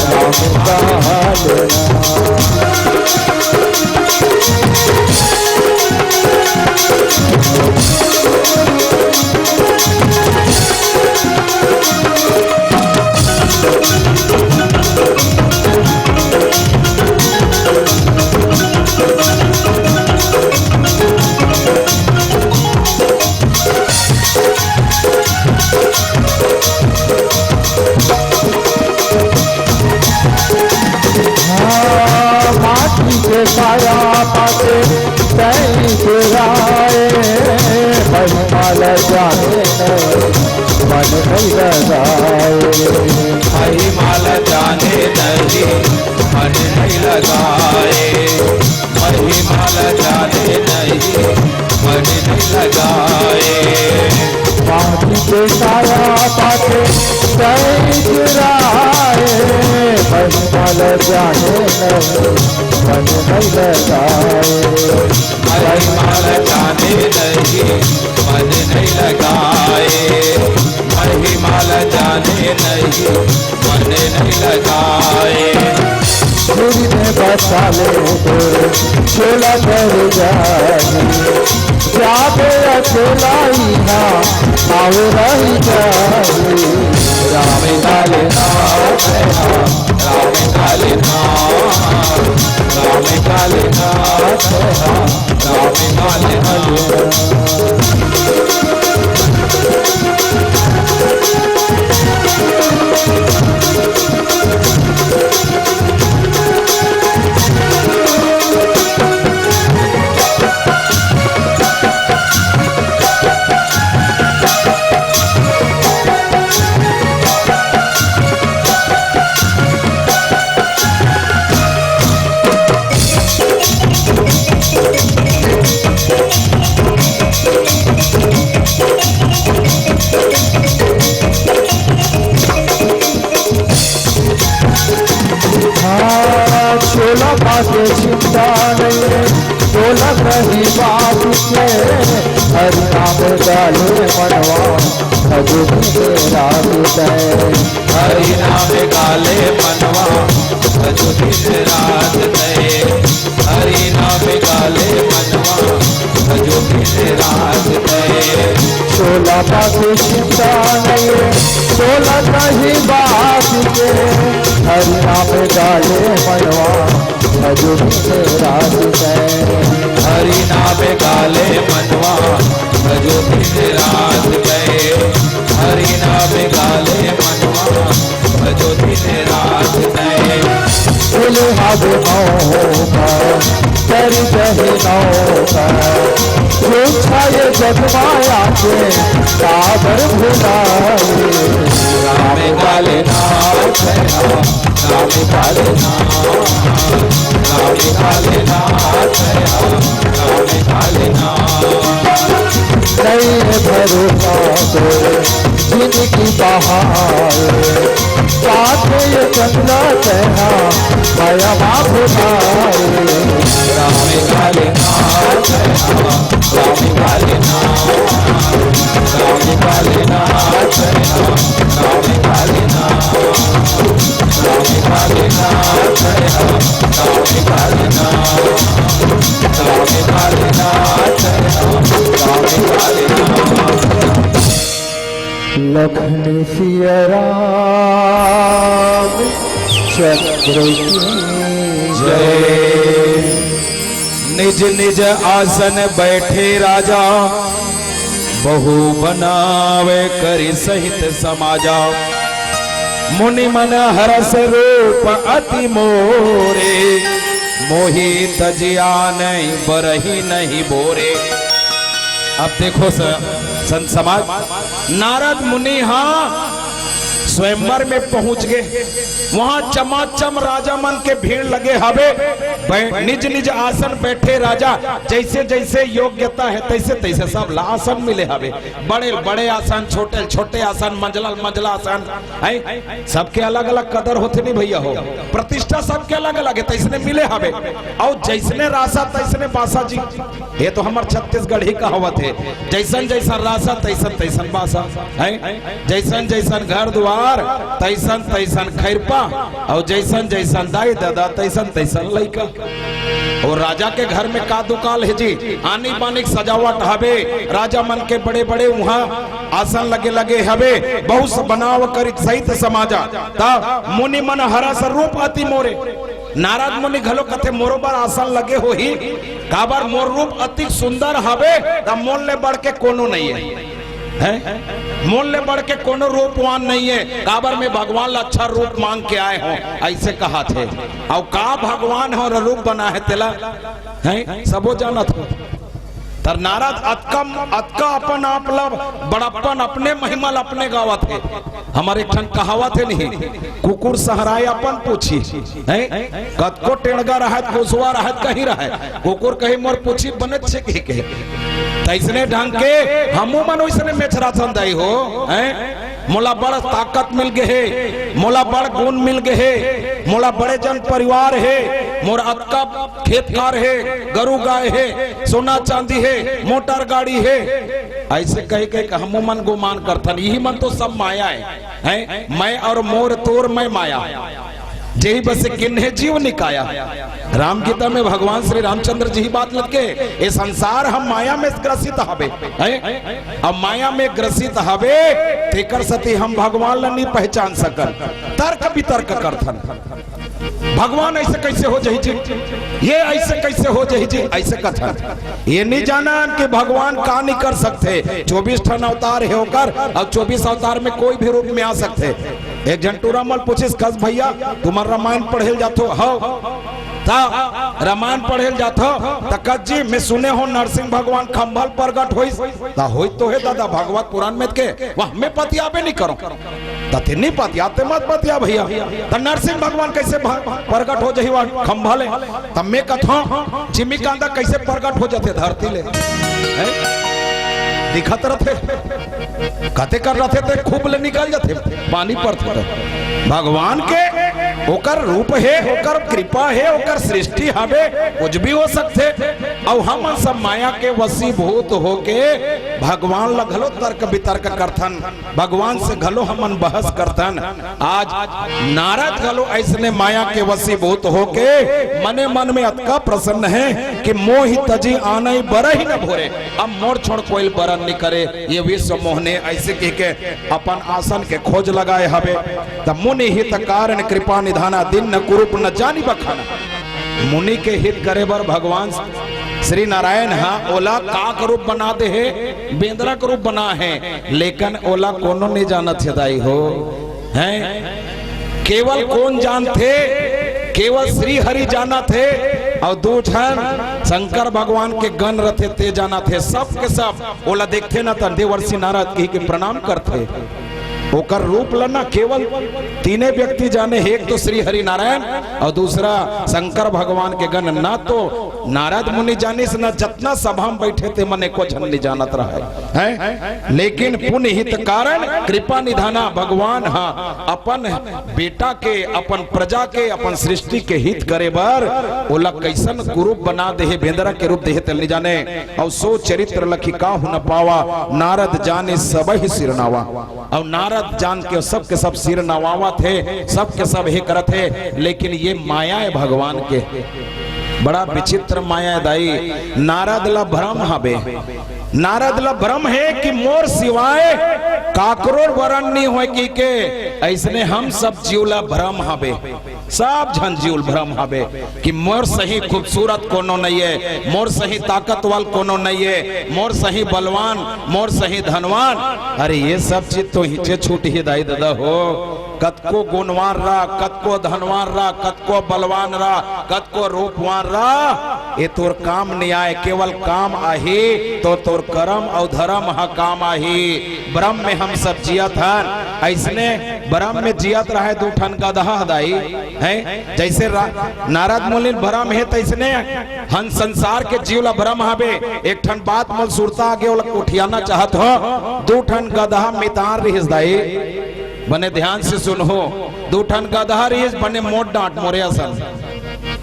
राम काले ना। हाँ, माटी के काया पाके तैं गिराए, महिमा ल जाने नहीं, मन नहीं लगाए। महिमा ल जाने नहीं, मन नहीं लगाए। महिमा ल जाने नहीं, मन नहीं लगाए। माटी के काया पाके तैं गिराए, महिमा ल जाने नहीं, मन नहीं लगाए। महिमा ल जाने नहीं, मन नहीं लगाए। महिमा ल जाने नहीं, मन नहीं लगाए। झोली में बसा ले तोर झोला भर जाही, जाबे अकेला इहाँ पाँव रहि जाही। राम काले ना तेहा, राम काले ना, राम काले ना तेहा, राम काले ना। हाँ, झोला पाके चिंता नहीं, डोलत रही बाप के, हरि नाम गाले मनवा, अजूबी के राग दे। हरि नाम गाले मनवा, अजूबी के राग दे। हरि नाम गाले मनवा, अजूबी के राग दे। झोला पाके चिंता नहीं, डोलत रही बाप के, हरि नाम गाले मनवा, अजूबी के राग दे। हरि नाम गाले मनवा, अजूबी के राग दे। हरि नाम गाले मनवा, अजूबी के राग दे। भूले हवे मौका, कर जहे नौका, पूछा ये जग माया के काबर भुलाए। राम काले ना तेहा, राम काले ना, राम काले ना तेहा, राम काले ना। नहीं है भरोसा तो जिंदगी बहाए, पाके ये चंदा तेहा दया मा भुलाए। राम काले ना तेहा, राम काले ना, राम काले ना तेहा, राम काले ना, राम काले ना तेहा, राम काले ना, राम काले ना तेहा, राम काले ना। लखन सिया राम चंद्र की जय। निज निज आसन बैठे राजा, बहु बनावे करि सहित समाजा। मुनि मन हरष रूप अति मोरे, मोहि तजि आनहि बरहि नहीं बोरे। अब देखो स-, संत समाज, नारद मुनि हा स्वयंवर में पहुंच गए। वहां चमाचम राजा मन के भीड़ लगे हवे। बै-, निज निज आसन बैठे राजा, जैसे जैसे योग्यता है तैसे तैसे सब ला आसन मिले हवे। बड़े बड़े आसन, छोटे छोटे आसन, मंझला मंझला आसन, हैं? सबके अलग अलग कदर होथे नहीं भैया हो, प्रतिष्ठा सबके अलग अलग है, तैसने मिले हवे। और जैसने रासा तैसने बासा जी, ये तो हमर छत्तीसगढ़ी कहावत है, जैसन जैसन रासा तैसन तैसन बासा, हैं? जैसन जैसन घर द्वार तैसन तैसन खैरपा, और जैसन जैसन दाई दादा तैसन तैसन लइका। और राजा के घर में का दुकाल है जी, आनी बानी के सजावट हवे, राजा मन के बड़े बड़े वहां आसन लगे लगे हवे। बहुत बनाव करित सहित समाजा, ता मुनि मन हरस रूप अति मोरे। नारद मुनि घलो कथे मोरो बर आसन लगे होही, काबर मोर रूप अति सुंदर हवे, ता मोर ले बढ़ के कोनो नहीं है। हैं? मोर ले बढ़ के कोनो रूपवान नहीं है, काबर मैं भगवान ला अच्छा रूप मांग के आए हों, ऐसे कहा थे। और का भगवान हो रूप बना है तेला, हैं? सबो जानत हो। तर नारद अतका, अतका अपन आप ला बड़प्पन, अपने महिमा ला अपने गावत है। हमर एक ठन कहावत है नहीं, कुकुर सहराए अपन पूछी, हैं? कतको टेड़गा रहत, कोसवा रहत, कहीं रहत, कुकुर कही मोर पूछी बने छे कही के। तैसने ढंग के हमू मन वैसने मेछरा थन दाई हो, हैं? मोला बड़ ताकत मिल गे हे, मोला बड़ गुण मिल गे हे, मोला बड़े जन परिवार हे, मोर अतका खेत खार हे, गरु गाय हे, सोना चांदी हे, मोटर गाड़ी हे। ऐसे कह कह के हमू मन गुमान करथन, यही मन तो सब माया है, हैं? मैं और मोर तोर मैं माया, जेही बसे किन्हे जीव निकाया। राम गीता में भगवान श्री रामचंद्र जी ही बात लगे, ये संसार हम माया में ग्रसित हवे, हैं? अब माया में ग्रसित हवे, तेकर सती हम भगवान ला नहीं पहचान सकन, तर्क वितर्क करथन। भगवान ऐसे कैसे हो जही जी, ये ऐसे कैसे हो जही जी, ऐसे कथन। ये नहीं जानन कि भगवान का नहीं कर सकते। चौबीस ठन अवतार है ओकर, और चौबीस अवतार में कोई भी रूप में आ सकते। एक झन टूरा मल पूछिस, "कस भैया, तुमन रामायण पढ़े ल जाथो?" "हव।" "त रामायण पढ़े ल जाथो?" "त कस जी, मैं सुने हों नरसिंह भगवान खंभा ल प्रगट होइस।" "त होइस तो हे दादा, भगवत पुराण में के, वह मैं पतियाबे नहीं करों।" "त ते नहीं पतिया, ते मत पतिया भैया। त नरसिंह भगवान कैसे भ-, प्रगट हो जही वह खंभा ले?" "त मैं कथों, जिमी कांदा कैसे प्रगट हो जाथे धरती ले?" हैं? दिखत रथे, कते कर रथे ते खूब ले निकल जाथे, पानी पड़थे त। भगवान के ओकर रूप हे, ओकर कृपा हे, ओकर सृष्टि हवे, कुछ भी हो सकथे। अउ हमन सब माया के वशीभूत होके भगवान ल घलो तर्क वितर्क करथन, भगवान से घलो हमन बहस करथन। आज नारद घलो ऐसने माया के वशीभूत होके मने मन में अतका प्रसन्न हे कि मोहि तजि आनइ बरहि न भोरे। अब मोर छोड़ कोई ल बरन नइ करे, ये विश्व मोहने, ऐसे कहिके अपन आसन के खोज लगाए हवे। त मुनि हित कारण कृपा निधाना, दीन कुरूप न जानि बखाना। मुनि के हित करे बर भगवान श्री नारायण हा ओला काक रूप बना दे हे, बेंदरा के रूप बना हे, लेकिन ओला कोनो नइ जानत हे दाई हो, हैं? केवल कोन जानथे? केवल श्री हरि जानत हे। अउ दू झन शंकर भगवान के गण रथे, ते जानत हे। सब के सब ओला देखथे न, त देवर्षि नारद कहिके प्रणाम करथे। ओकर रूप ल न केवल तीने व्यक्ति जाने हे, एक तो श्री हरि नारायण अउ दूसरा शंकर भगवान के गण। न तो नारद मुनि जानिस, न जतना सभा में बैठे ते मन एको झन नइ जानत रहय, हैं? लेकिन पुनि हित कारण कृपा निधाना, भगवान हा अपन बेटा के, अपन प्रजा के, अपन सृष्टि के हित करे बर ओला कैसन कुरूप बना देहे, बेंदरा के रूप देहे, तेल नइ जाने। अउ सो चरित्र लखि काहू न पावा, नारद जाने सबहि सिर नावा। अउ नारद जान के सबके सब सिर नवावत हे, सबके सब हे करत हे, लेकिन ये माया हे भगवान के। बड़ा विचित्र माया हे दाई। नारद ल भ्रम हवे, नारद ल भ्रम हे कि मोर सिवाय काकरो वरण नइ होय कहिके। ऐसने हम सब जीव ल भ्रम हवे, सब झन जीव ल भ्रम हवे कि मोर सही खूबसूरत कोनो नइ हे, मोर सही ताकत वाल कोनो नइ हे, मोर सही बलवान, मोर सही धनवान। अरे ये सब चीज तो हिचे छूटही दाई ददा हो। कतको गुणवान रह, कतको धनवान रह, कतको बलवान रह, कतको रूपवान रह, ये तोर काम नइ आय। केवल काम आही तो तोर करम अउ धरम ह काम आही। भ्रम में हम सब जियत हन। ऐसने भरम में जियत रहय दू ठन गदहा ह दाई, हैं? जइसे रा-, नारद मुनि ल भरम हे, तइसने हन संसार के जीव ला भरम हवे। एक ठन बात मोला सुरता आगे, ओला कोठियाना चाहत हों। दू ठन गदहा मितान रिहिस दाई, बने ध्यान से सुनहू। दू ठन गदहा रिहिस, बने मोट डांट मोरे असन।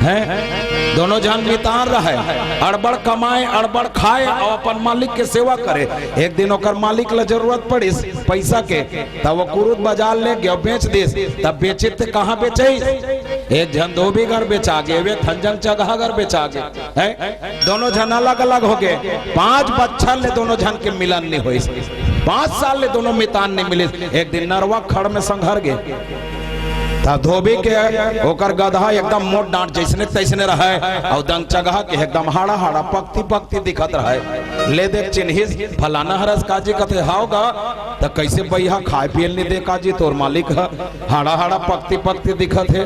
हैं? दोनों झन मितान रहय, अड़बड़ कमाय, अड़बड़ खाय अउ अपन मालिक के सेवा करे। एक दिन ओकर मालिक ला जरूरत पड़िस पइसा के, त वो कुरुद बजार ले गे अउ बेच दिस। तब बेचिस ते कहाँ बेचइस? एक झन धोबी घर बेचा गे, एक ठन डंगचगहा घर बेचा गे। हैं? दोनों झन अलग-अलग हो गे। पांच बच्छर ले दोनों झन के मिलन नइ होइस। पांच साल ले दोनों मितान नइ मिलिस। एक दिन नरवा खड़ में संघर गे। त धोबी के ओकर गदहा एकदम मोट डांट, जइसने तइसने रहय, अउ डंगचगहा के एकदम हाड़ा हाड़ा पकती पकती दिखत रहय। ले देख चिन्हिस, फलाना हरस का जी? कथे, "हंव गा।" "त कइसे बइहा, खाय पिये ल नइ दे का जी तोर मालिक ह? हाड़ा हाड़ा पकती पकती दिखत हे।"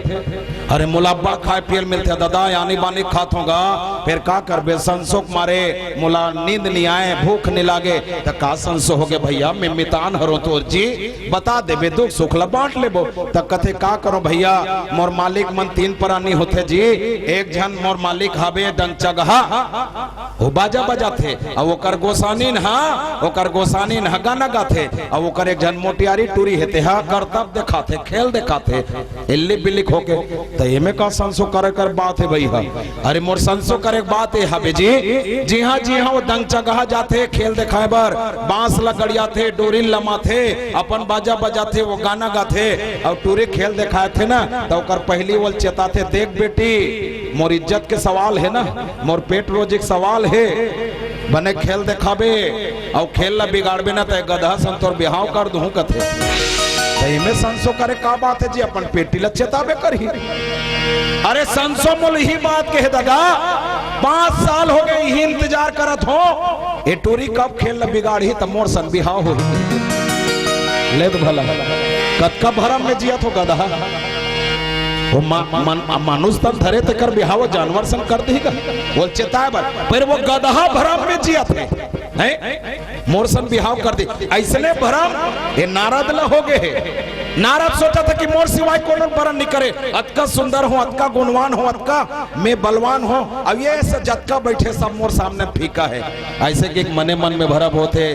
"अरे मोला अब्बड़ खाय पिये ल मिलथे ददा, आनी बानी खात हों गा, फेर का करबे, संसो के मारे मोला नींद नइ आय, भूख नइ लागे।" "त का संसो होगे भइया, मैं मितान हरों तोर जी, बता देबे, दुख सुख ला बांट लेबो।" त कथे, "का करों भइया, मोर मालिक मन तीन परानी होथे जी, एक झन मोर मालिक हवे डंगचगहा, वो बाजा बजाथे, अउ ओकर गोसानिन हा, ओकर गोसानिन हा गाना गाथे, अउ ओकर एक झन मोटियारी टूरी हे, तेहा करतब देखाथे, खेल देखाथे, इल्ली बिल्ली होके।" त एमे का संसो करे कर बात हे भइया? अरे मोर संसो करे के बात ए हवे जी, जिहां जिहां वो डंगचगहा जाथे खेल देखाय बर, बांस ला गड़ियाथे, डोरी ल लमाथे, अपन बाजा बजाथे, वो गाना गाथे, अउ टूरी खेल देखाथे ना, त ओकर पहिली ओला चेताथे, "देख बेटी, मोर इज्जत के सवाल हे ना, मोर पेट रोजी के सवाल हे, बने खेल देखाबे, अउ खेल ला बिगाड़बे ना, त ए गदहा संग तोर बिहाव कर दूहूं," कथे। त एमे संसो करे का बात हे जी, अपन पेटी ला चेताबे करही। अरे संसो मोला इही बात कहे ददा, पांच साल होगे इही इंतजार करत हों, ए टूरी कब खेल ला बिगाड़ही त मोर संग बिहाव होही। ले त भला, कतका भरम में जियत हो गदहा। वो मा-, मन-, मानुष तन धरे तेकर बिहाव जानवर संग कर दिही का? ओला चेताय बर, पर वो गदहा भरम में जियत हे, हैं? मोर संग बिहाव कर दे। अइसने भरम ए नारद ला होगे हे। नारद सोचथे कि मोर सिवाय कोनो बर नइ करे, अतका सुंदर हों, अतका गुणवान हों, अतका मैं बलवान हों, अउ ये सब जतका बइठे सब मोर सामने फीका हे। अइसे कि एक मने मन में भरम होथे,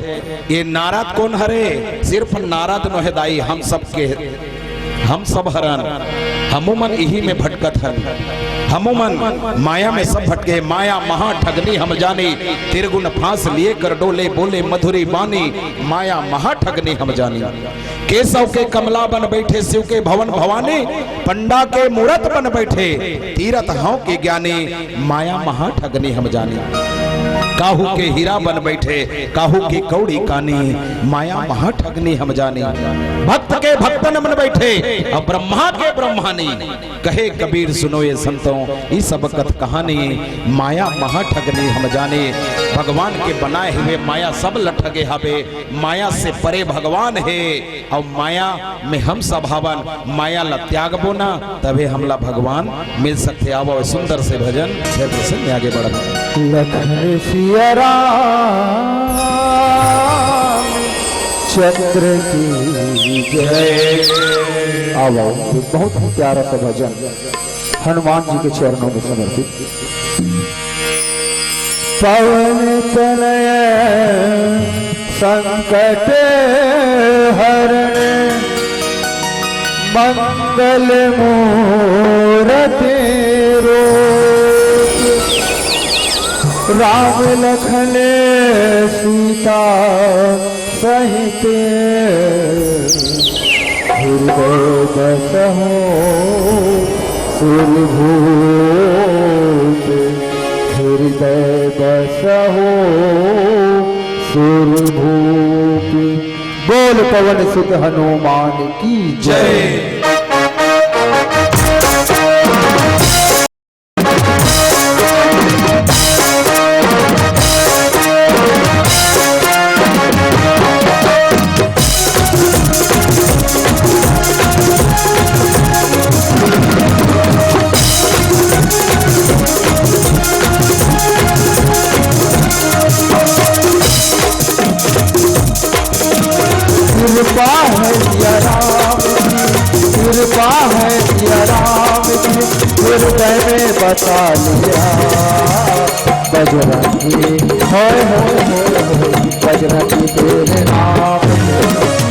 ए नारद कोन हरे? सिर्फ नारद नोहे दाई, हम सबके, हम सब हरन, हमू मन इही में भटकत हन। हमू मन माया में सब भटके, माया महा ठगनी हम जानी, त्रिगुण फांस लिए कर डोले, बोले मधुरी बानी, माया महा ठगनी हम जानी। केसव के कमला बन बइठे, सिव के भवन भवानी, पंडा के मूरत बन बइठे, तीरथ हंव के ज्ञानी, माया महा ठगनी हम जानी। काहू के हीरा बन बइठे, काहू के कौड़ी कानी, माया महा ठगनी हम जानी। भक्त के भक्तन बन बइठे, अउ ब्रह्मा के ब्रह्मानी। कहे कबीर सुनो ये संतों, ई सब कत कहानी, माया महा ठगनी हम जानी। भगवान के बनाय हुए माया सब ल ठगे हवे, माया से परे भगवान हे। अउ माया में हम सब हवन, माया ला त्यागबो ना, तभे हमला भगवान मिल सकथे। आवव, सुंदर से भजन, जय प्रसन्न, आगे बढ़त। लखन सिया राम चंद्र की जय। आवव, बहुत ही प्यारा सा भजन हनुमान जी के चरणों में समर्पित। पवन तनय संकट हरण मंगल मूरति रूप। राम लखन सीता सहित हृदय बसहु सुरभूप। हृदय बसहु सुरभूप। बोल पवन सुत हनुमान की जय। कृपा है या राम की, कृपा है सिया राम की, हृदय में बसा लिया। बजरंगी, होय, होय, होय, होय, बजरंगी तेरे नाम से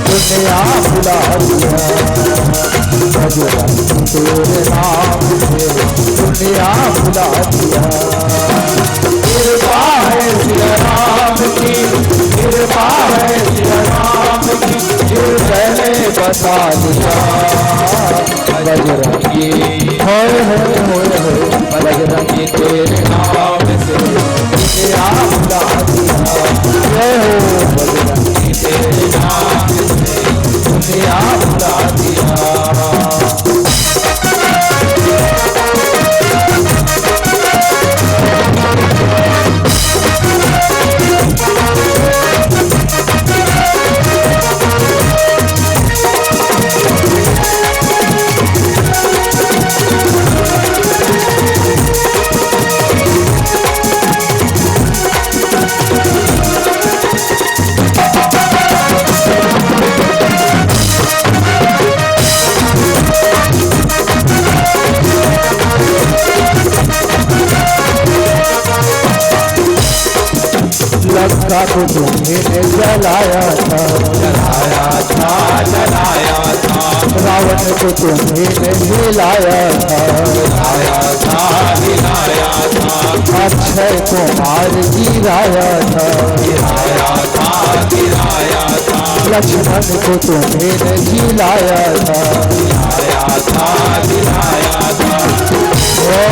दुनिया भुला दिया। बजरंगी तेरे नाम से दुनिया भुला दिया। कृपा है सिया राम की, कृपा है सिया राम की, हृदय में बसा लिया। बजरंगी, होय, होय, होय, होय, बजरंगी तेरे नाम से दुनिया भुला दिया। जय हो बजरंगी तेरे नाम से दुनिया भुला दिया। लंका को तुम्ही ने जलाया था, जलाया था, जलाया था। रावण को तुम्ही ने हिलाया था, हिलाया था, हिलाया था। अक्षय कुमार गिराया था, गिराया था, गिराया था। लक्ष्मण को तुम्ही ने जिलाया था, जिलाया था, जिलाया था। ओ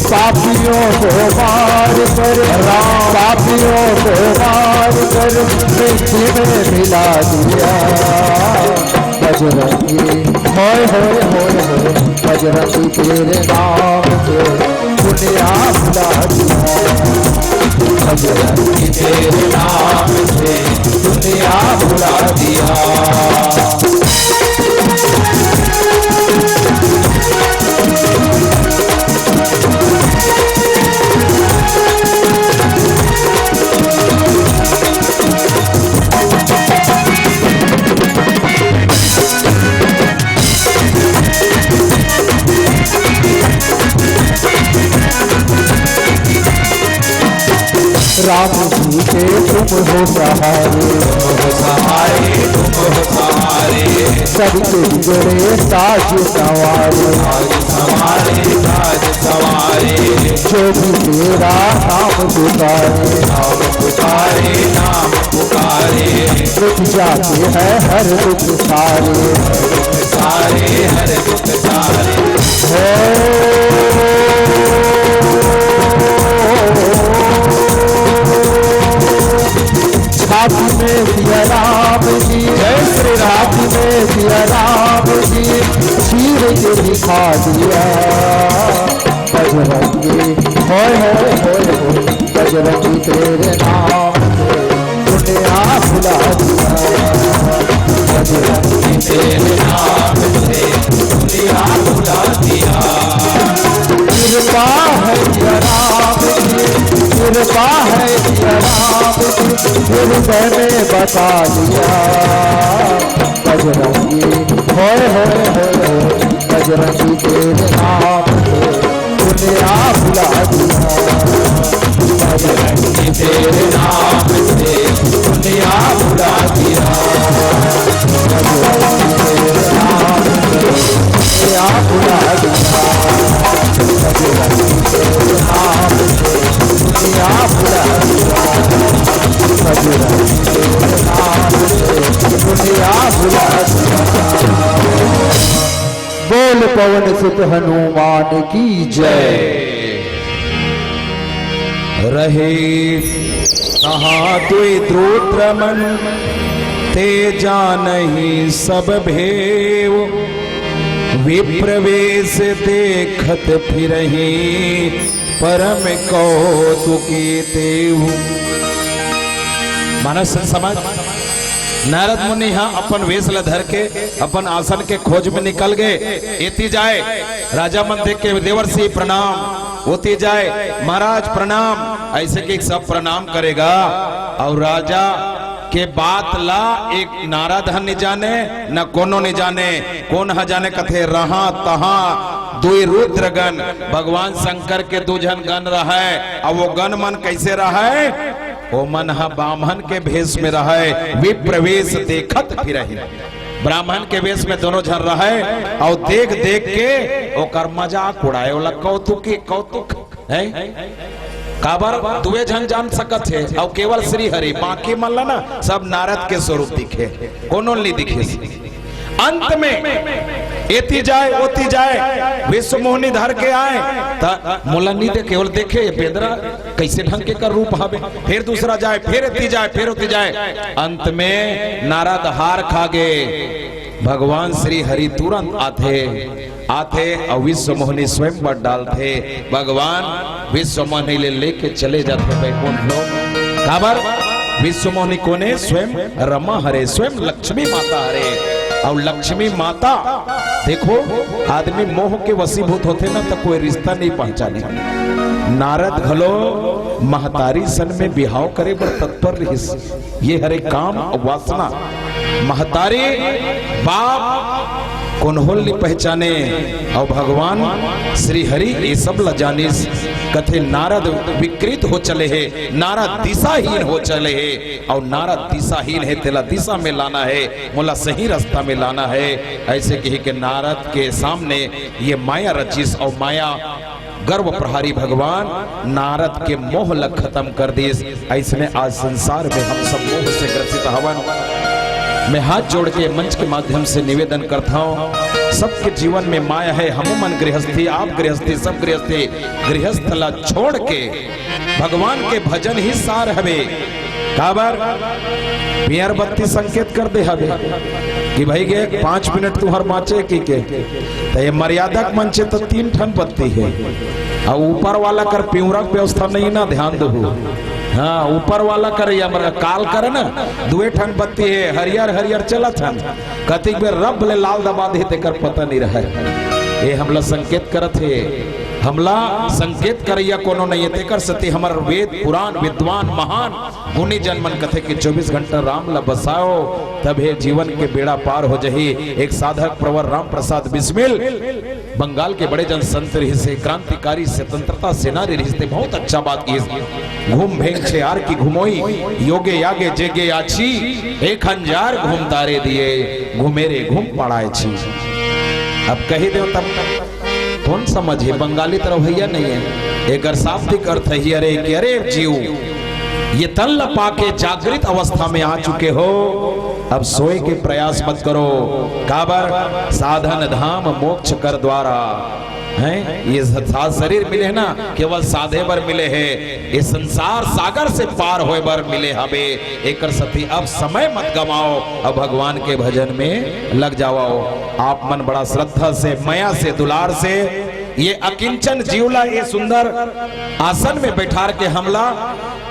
पापियों को मार कर, पापियों को मार कर मिट्टी में मिला दिया। बजरंगी, होय, होय, होय, होय, बजरंगी तेरे नाम से दुनिया भुला दिया। बजरंगी तेरे नाम से दुनिया भुला दिया। राम जी के तुम हो सहारे, तुम हो सहारे, तुम हो सहारे। सबके बिगड़े साज संवारे, साज संवारे, साज संवारे। जो भी तेरा नाम पुकारे, नाम पुकारे, नाम पुकारे। मिट जाते हैं हर दुख सारे, हर दुख सारे, हर दुख सारे। हो छाती में सिया राम जी, जय श्री राम। छाती में सिया राम जी, चीर के दिखा दिया। बजरंगी, होय, होय, होय, होय, बजरंगी तेरे नाम से दुनिया भुला दिया। बजरंगी तेरे नाम से दुनिया भुला दिया। कृपा है सिया राम की, कृपा है सिया राम की, हृदय में बसा लिया। बजरंगी, होय, होय, होय, होय, बजरंगी तेरे नाम से दुनिया भुला दिया। बजरंगी तेरे नाम से दुनिया भुला दिया। बजरंगी तेरे नाम से दुनिया भुला दिया। बजरंगी तेरे नाम से दुनिया भुला दिया। बजरंगी तेरे नाम से दुनिया भुला दिया। बोल पवन सुत हनुमान की जय। रहे तहाँ दुई द्रोत मन, ते जानहि सब भेव। विप्र वेस देखत फिरहि, परम कौतुकी तेहु। मानस समाज, नारद मुनि यहाँ अपन वेस ल धर के अपन आसन के खोज में निकल गए। एती जाए राजा मन देख के देवर्षि प्रणाम। ओती जाय, महाराज प्रणाम, ऐसे कि सब प्रणाम करेगा। अउ राजा के बात ला एक नारद ह नि जाने, न कोनो नि जाने। कोन ह जाने? कथे, रहा तहा दुई रुद्रगण, भगवान शंकर के दू झन गण रहय। अउ वो गण मन कैसे रहय? ओमन ह बाम्हन के भेष में रहय, विप्र वेष देखत फिरहिन। ब्राह्मण के वेष में दोनों झन रहय, अउ देख देख के ओकर मजाक उड़ाय, ओला कौतुक के कौतुक है। काबर दुए झन जान सकत हे, अउ केवल श्री हरि, बाकी मन ला ना सब नारद के स्वरूप दिखे, कोनो ल नि दिखिस। अंत में एती जाय, ओती जाय, विश्व मोहनी धर के आय, त मोला नि देखे, ओला देखे, ये बेंदरा कैसे ढंग के कर रूप हवे। फिर दूसरा जाय, फिर एती जाय, फिर ओती जाय। अंत में नारद हार खा गे। भगवान श्री हरि तुरंत आथे, आथे अउ विश्व मोहनी स्वयं बर डालथे। भगवान विश्व मोहनी ले लेके चले जाथे बैकुंठ लोक। काबर? विश्व मोहनी कोने? स्वयं रमा हरे, स्वयं लक्ष्मी माता हरे। अउ लक्ष्मी माता, देखो, आदमी मोह के वशीभूत होथे ना, त कोई रिश्ता नि पहचाने। नारद घलो महतारी सन में बिहाव करे बर तत्पर रहिस। ये हरे काम अउ वासना। महतारी, बाप, कोन्हो ल नि पहचाने। अउ भगवान श्री हरि ये सब ला जानिस। कथे, नारद विकृत हो चले हे, नारद दिशाहीन हो चले हे, अउ नारद दिशाहीन हे, तेला दिशा में लाना हे, मोला सही रास्ता में लाना हे। ऐसे कहि के नारद के सामने ये माया रचिस, अउ माया गर्व प्रहारी भगवान नारद के मोह ल खत्म कर दिस। अइसने आज संसार में हम सब मोह से ग्रसित हवन। मैं हाथ जोड़ के मंच के माध्यम से निवेदन करता हूँ, सबके जीवन में माया है। हम मन गृहस्थी, आप गृहस्थी, सब गृहस्थी, गृहस्थ ला छोड़ के भगवान के भजन ही सार हवे। काबर? पियर बत्ती संकेत कर दे हवे कि भाई गे, पाँच मिनट तुहर बाँचे कि के, त ये मर्यादा के मंचे त तीन ठन बत्ती हे। अउ ऊपर वाला कर पिंवरा के व्यवस्था नहीं ना, ध्यान दहू। हाँ, ऊपर वाला कर या मर-, काल कर ना, दुए ठन बत्ती हे, हरियर हरियर चलत हन। कतिक बेर रब ले लाल दबा दे, तेकर पता नहीं रहय। ये हमला संकेत करत हे, हमला संकेत करैया कोनो नहीं हे। तेकर सेती हमर वेद पुराण विद्वान महान गुनी जन मन कथे कि चौबीस घंटा राम ला बसाओ, तभे जीवन के बेड़ा पार हो जही। एक साधक प्रवर राम प्रसाद बिस्मिल बंगाल के बड़े जन संत रहिस हे, क्रांतिकारी स्वतंत्रता सेनानी रहिस हे, बहुत अच्छा बात किहिस। घूम भेंग छे आर की घुमोई, योगे यागे जेगे आछी, एक हजार घूम तारे दिए, घूमे रे घूम पड़ाए छी। अब कही देव तब कोन समझे, बंगाली तरफ भैया नहीं है। एकर शाब्दिक अर्थ है, अरे कि अरे जीव, ये तन ल पाके जागृत अवस्था में आ चुके हो, अब सोए के प्रयास मत करो। काबर? साधन धाम मोक्ष कर द्वारा। हैं? ये सा-, शरीर मिले हे ना, केवल साधे बर मिले हे। ये संसार सागर से पार होए बर मिले हवे। एकर सेती अब समय मत गवाओ, अब भगवान के भजन में लग जाओ। आप मन बड़ा श्रद्धा से, मया से, दुलार से ये अकिंचन जीव ला ये सुंदर आसन में बैठार के हमला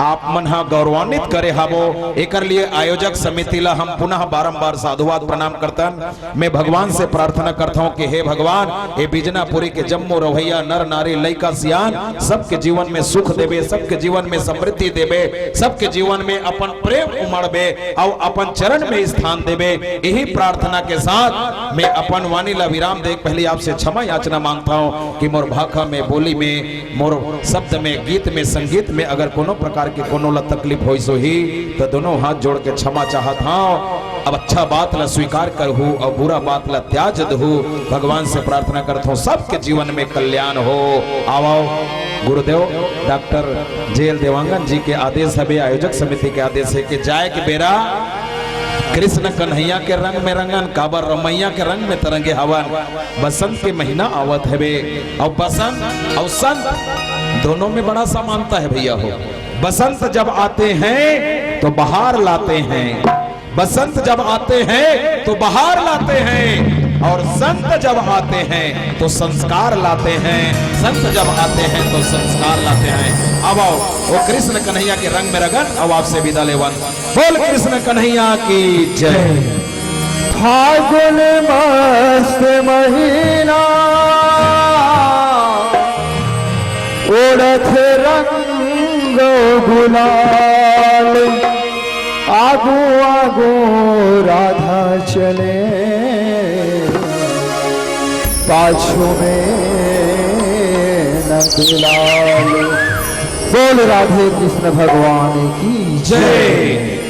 आप मन हा गौरवान्वित करे हावो। एकर लिए आयोजक समिति ला हम पुनः बारंबार साधुवाद प्रणाम करतन। मैं भगवान से प्रार्थना करता हूँ कि हे भगवान, ये बिजनापुरी के जम्मो रवैया नर नारी लइका सियान सबके जीवन में सुख देबे, सबके जीवन में समृद्धि देबे, सबके जीवन में अपन प्रेम उमड़बे अउ अपन चरण में स्थान देबे। यही प्रार्थना के साथ मैं अपन वाणी ला विराम दे के पहले आपसे क्षमा याचना मांगता हूँ कि मोर भाखा में, बोली में, मोर शब्द में, गीत में, संगीत में अगर कोनो प्रकार के कोनो ला तकलीफ होइस होही, तो दोनों हाथ जोड़ के क्षमा चाहत हूँ। अब अच्छा बात ला स्वीकार करहू अउ बुरा बात ला त्याज दहू। भगवान से प्रार्थना करत हूँ, सबके जीवन में कल्याण हो। आवो, गुरुदेव डॉक्टर जे एल देवांगन जी के आदेश हवे, आयोजक समिति के आदेश है कि जाए के बेरा कृष्ण कन्हैया के रंग में रंगन, काबर रमैया के रंग में तरंगे हवन। बसंत के महीना आवत हवे, अउ बसंत अउ संत दोनों में बड़ा समानता है भैया हो। बसंत जब आते हैं तो बहार लाते हैं, बसंत जब आते हैं तो बहार लाते हैं, और संत जब आते हैं तो संस्कार लाते हैं। संत जब आते हैं तो संस्कार लाते हैं। अब आओ, वो कृष्ण कन्हैया के रंग में रंगन, अब आपसे विदा लेवन। बोल कृष्ण कन्हैया की जय। फागुन मस्त महीना, ओढ़त रंग गुलाल, आगू आगू राधा चले, पाछू में नंदलाल। बोल राधे कृष्ण भगवान की जय।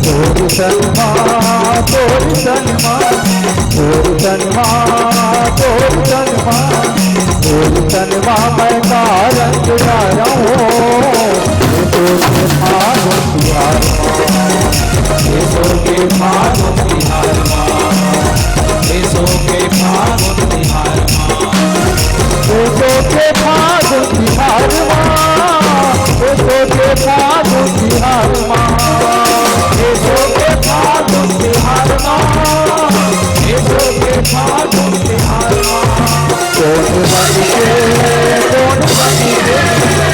तोर तन मा, तोर तन मा, तोर तन मा, तोर तन मा, तोर तन मा मैं का रंग डारहूं। ये तो के फागुन तिहार मा, ये तो के फागुन तिहार मा, ये तो के फागुन तिहार मा। एसो के फागुन तिहार मा, एसो के फागुन तिहार मा, एसो के फागुन तिहार मा, एसो के फागुन तिहार मा। कोन रंग के, कोन रंग के,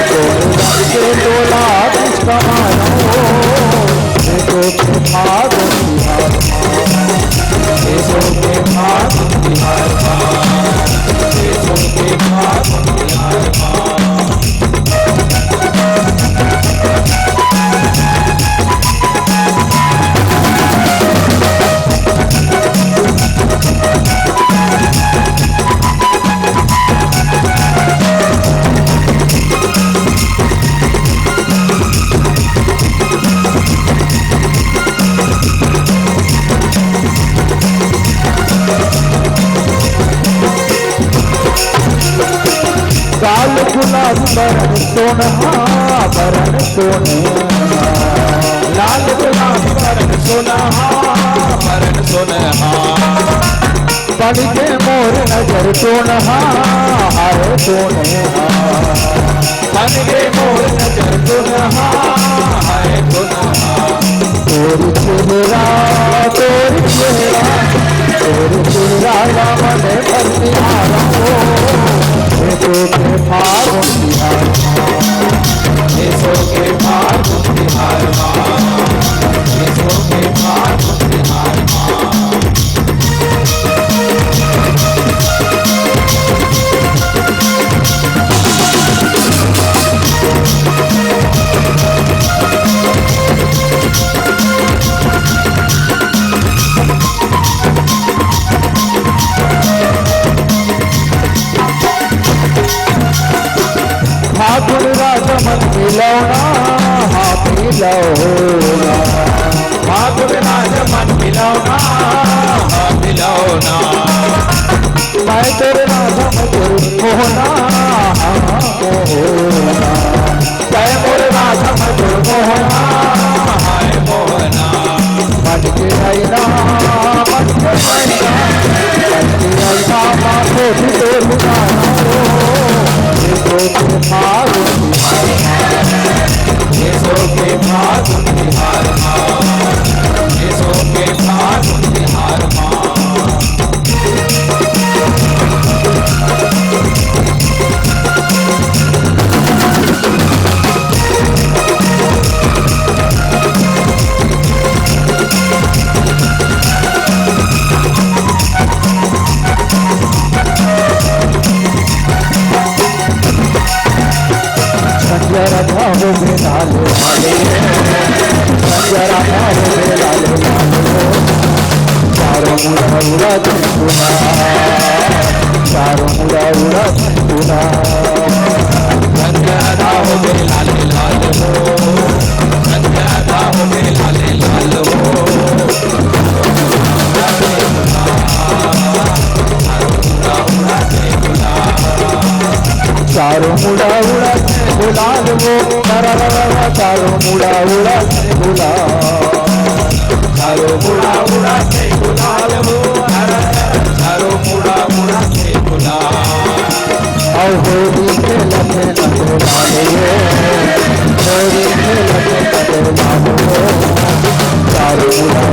कोन रंग के डोला बिच कमानो, एसो के फागुन तिहार मा, एसो के फागुन तिहार मा। गाल गुलाबी बरन सोनहा, बरन सोनहा। लाल गुलाबी बरन सोनहा, बरन सोनहा। बन के मोर नजर सोनहा, हाय सोनहा। बन के मोर नजर सोनहा, हाय सोनहा। तोर चेहरा, तोर चेहरा, तोर चेहरा ला मन भर निहारा हो। एसो के फागुन तिहार मा, एसो के फागुन तिहार मा, एसो के फागुन तिहार मा। फागुन राजा मन मिलौना, हाँ मिलौना। फागुन राजा मन मिलौना, हाँ मिलौना। मैं तोर राधा मधुर मोहना, हाँ मोहना। तै मोर राधा मधुर मोहना, हाय मोहना। मन के आईना, मन के आईना, मन के आईना, माथे भी तो लुटाना हो। ये तो के फागुन तिहार मा, ये तो के फागुन तिहार मा, ये तो के फागुन तिहार मा। संजय राधा हो बे लाल लाल, संजय राधा हो बे लाल लाल। चारों मुड़ा उड़ा दे गुलाल, चारों मुड़ा उड़ा दे गुलाल। संजय राधा हो बे लाल लाल हो, संजय राधा हो बे लाल लाल हो। चारों मुड़ा उड़ा दे गुलाल वो, रा रा रा रा, चारों मुड़ा उड़ा दे गुलाल। चारों मुड़ा उड़ा दे गुलाल वो, रा रा रा रा, चारों मुड़ा उड़ा दे गुलाल। आओ होली खेलत हे नंदलाल वो, होली खेलत हे नंदलाल वो, चारों मुड़ा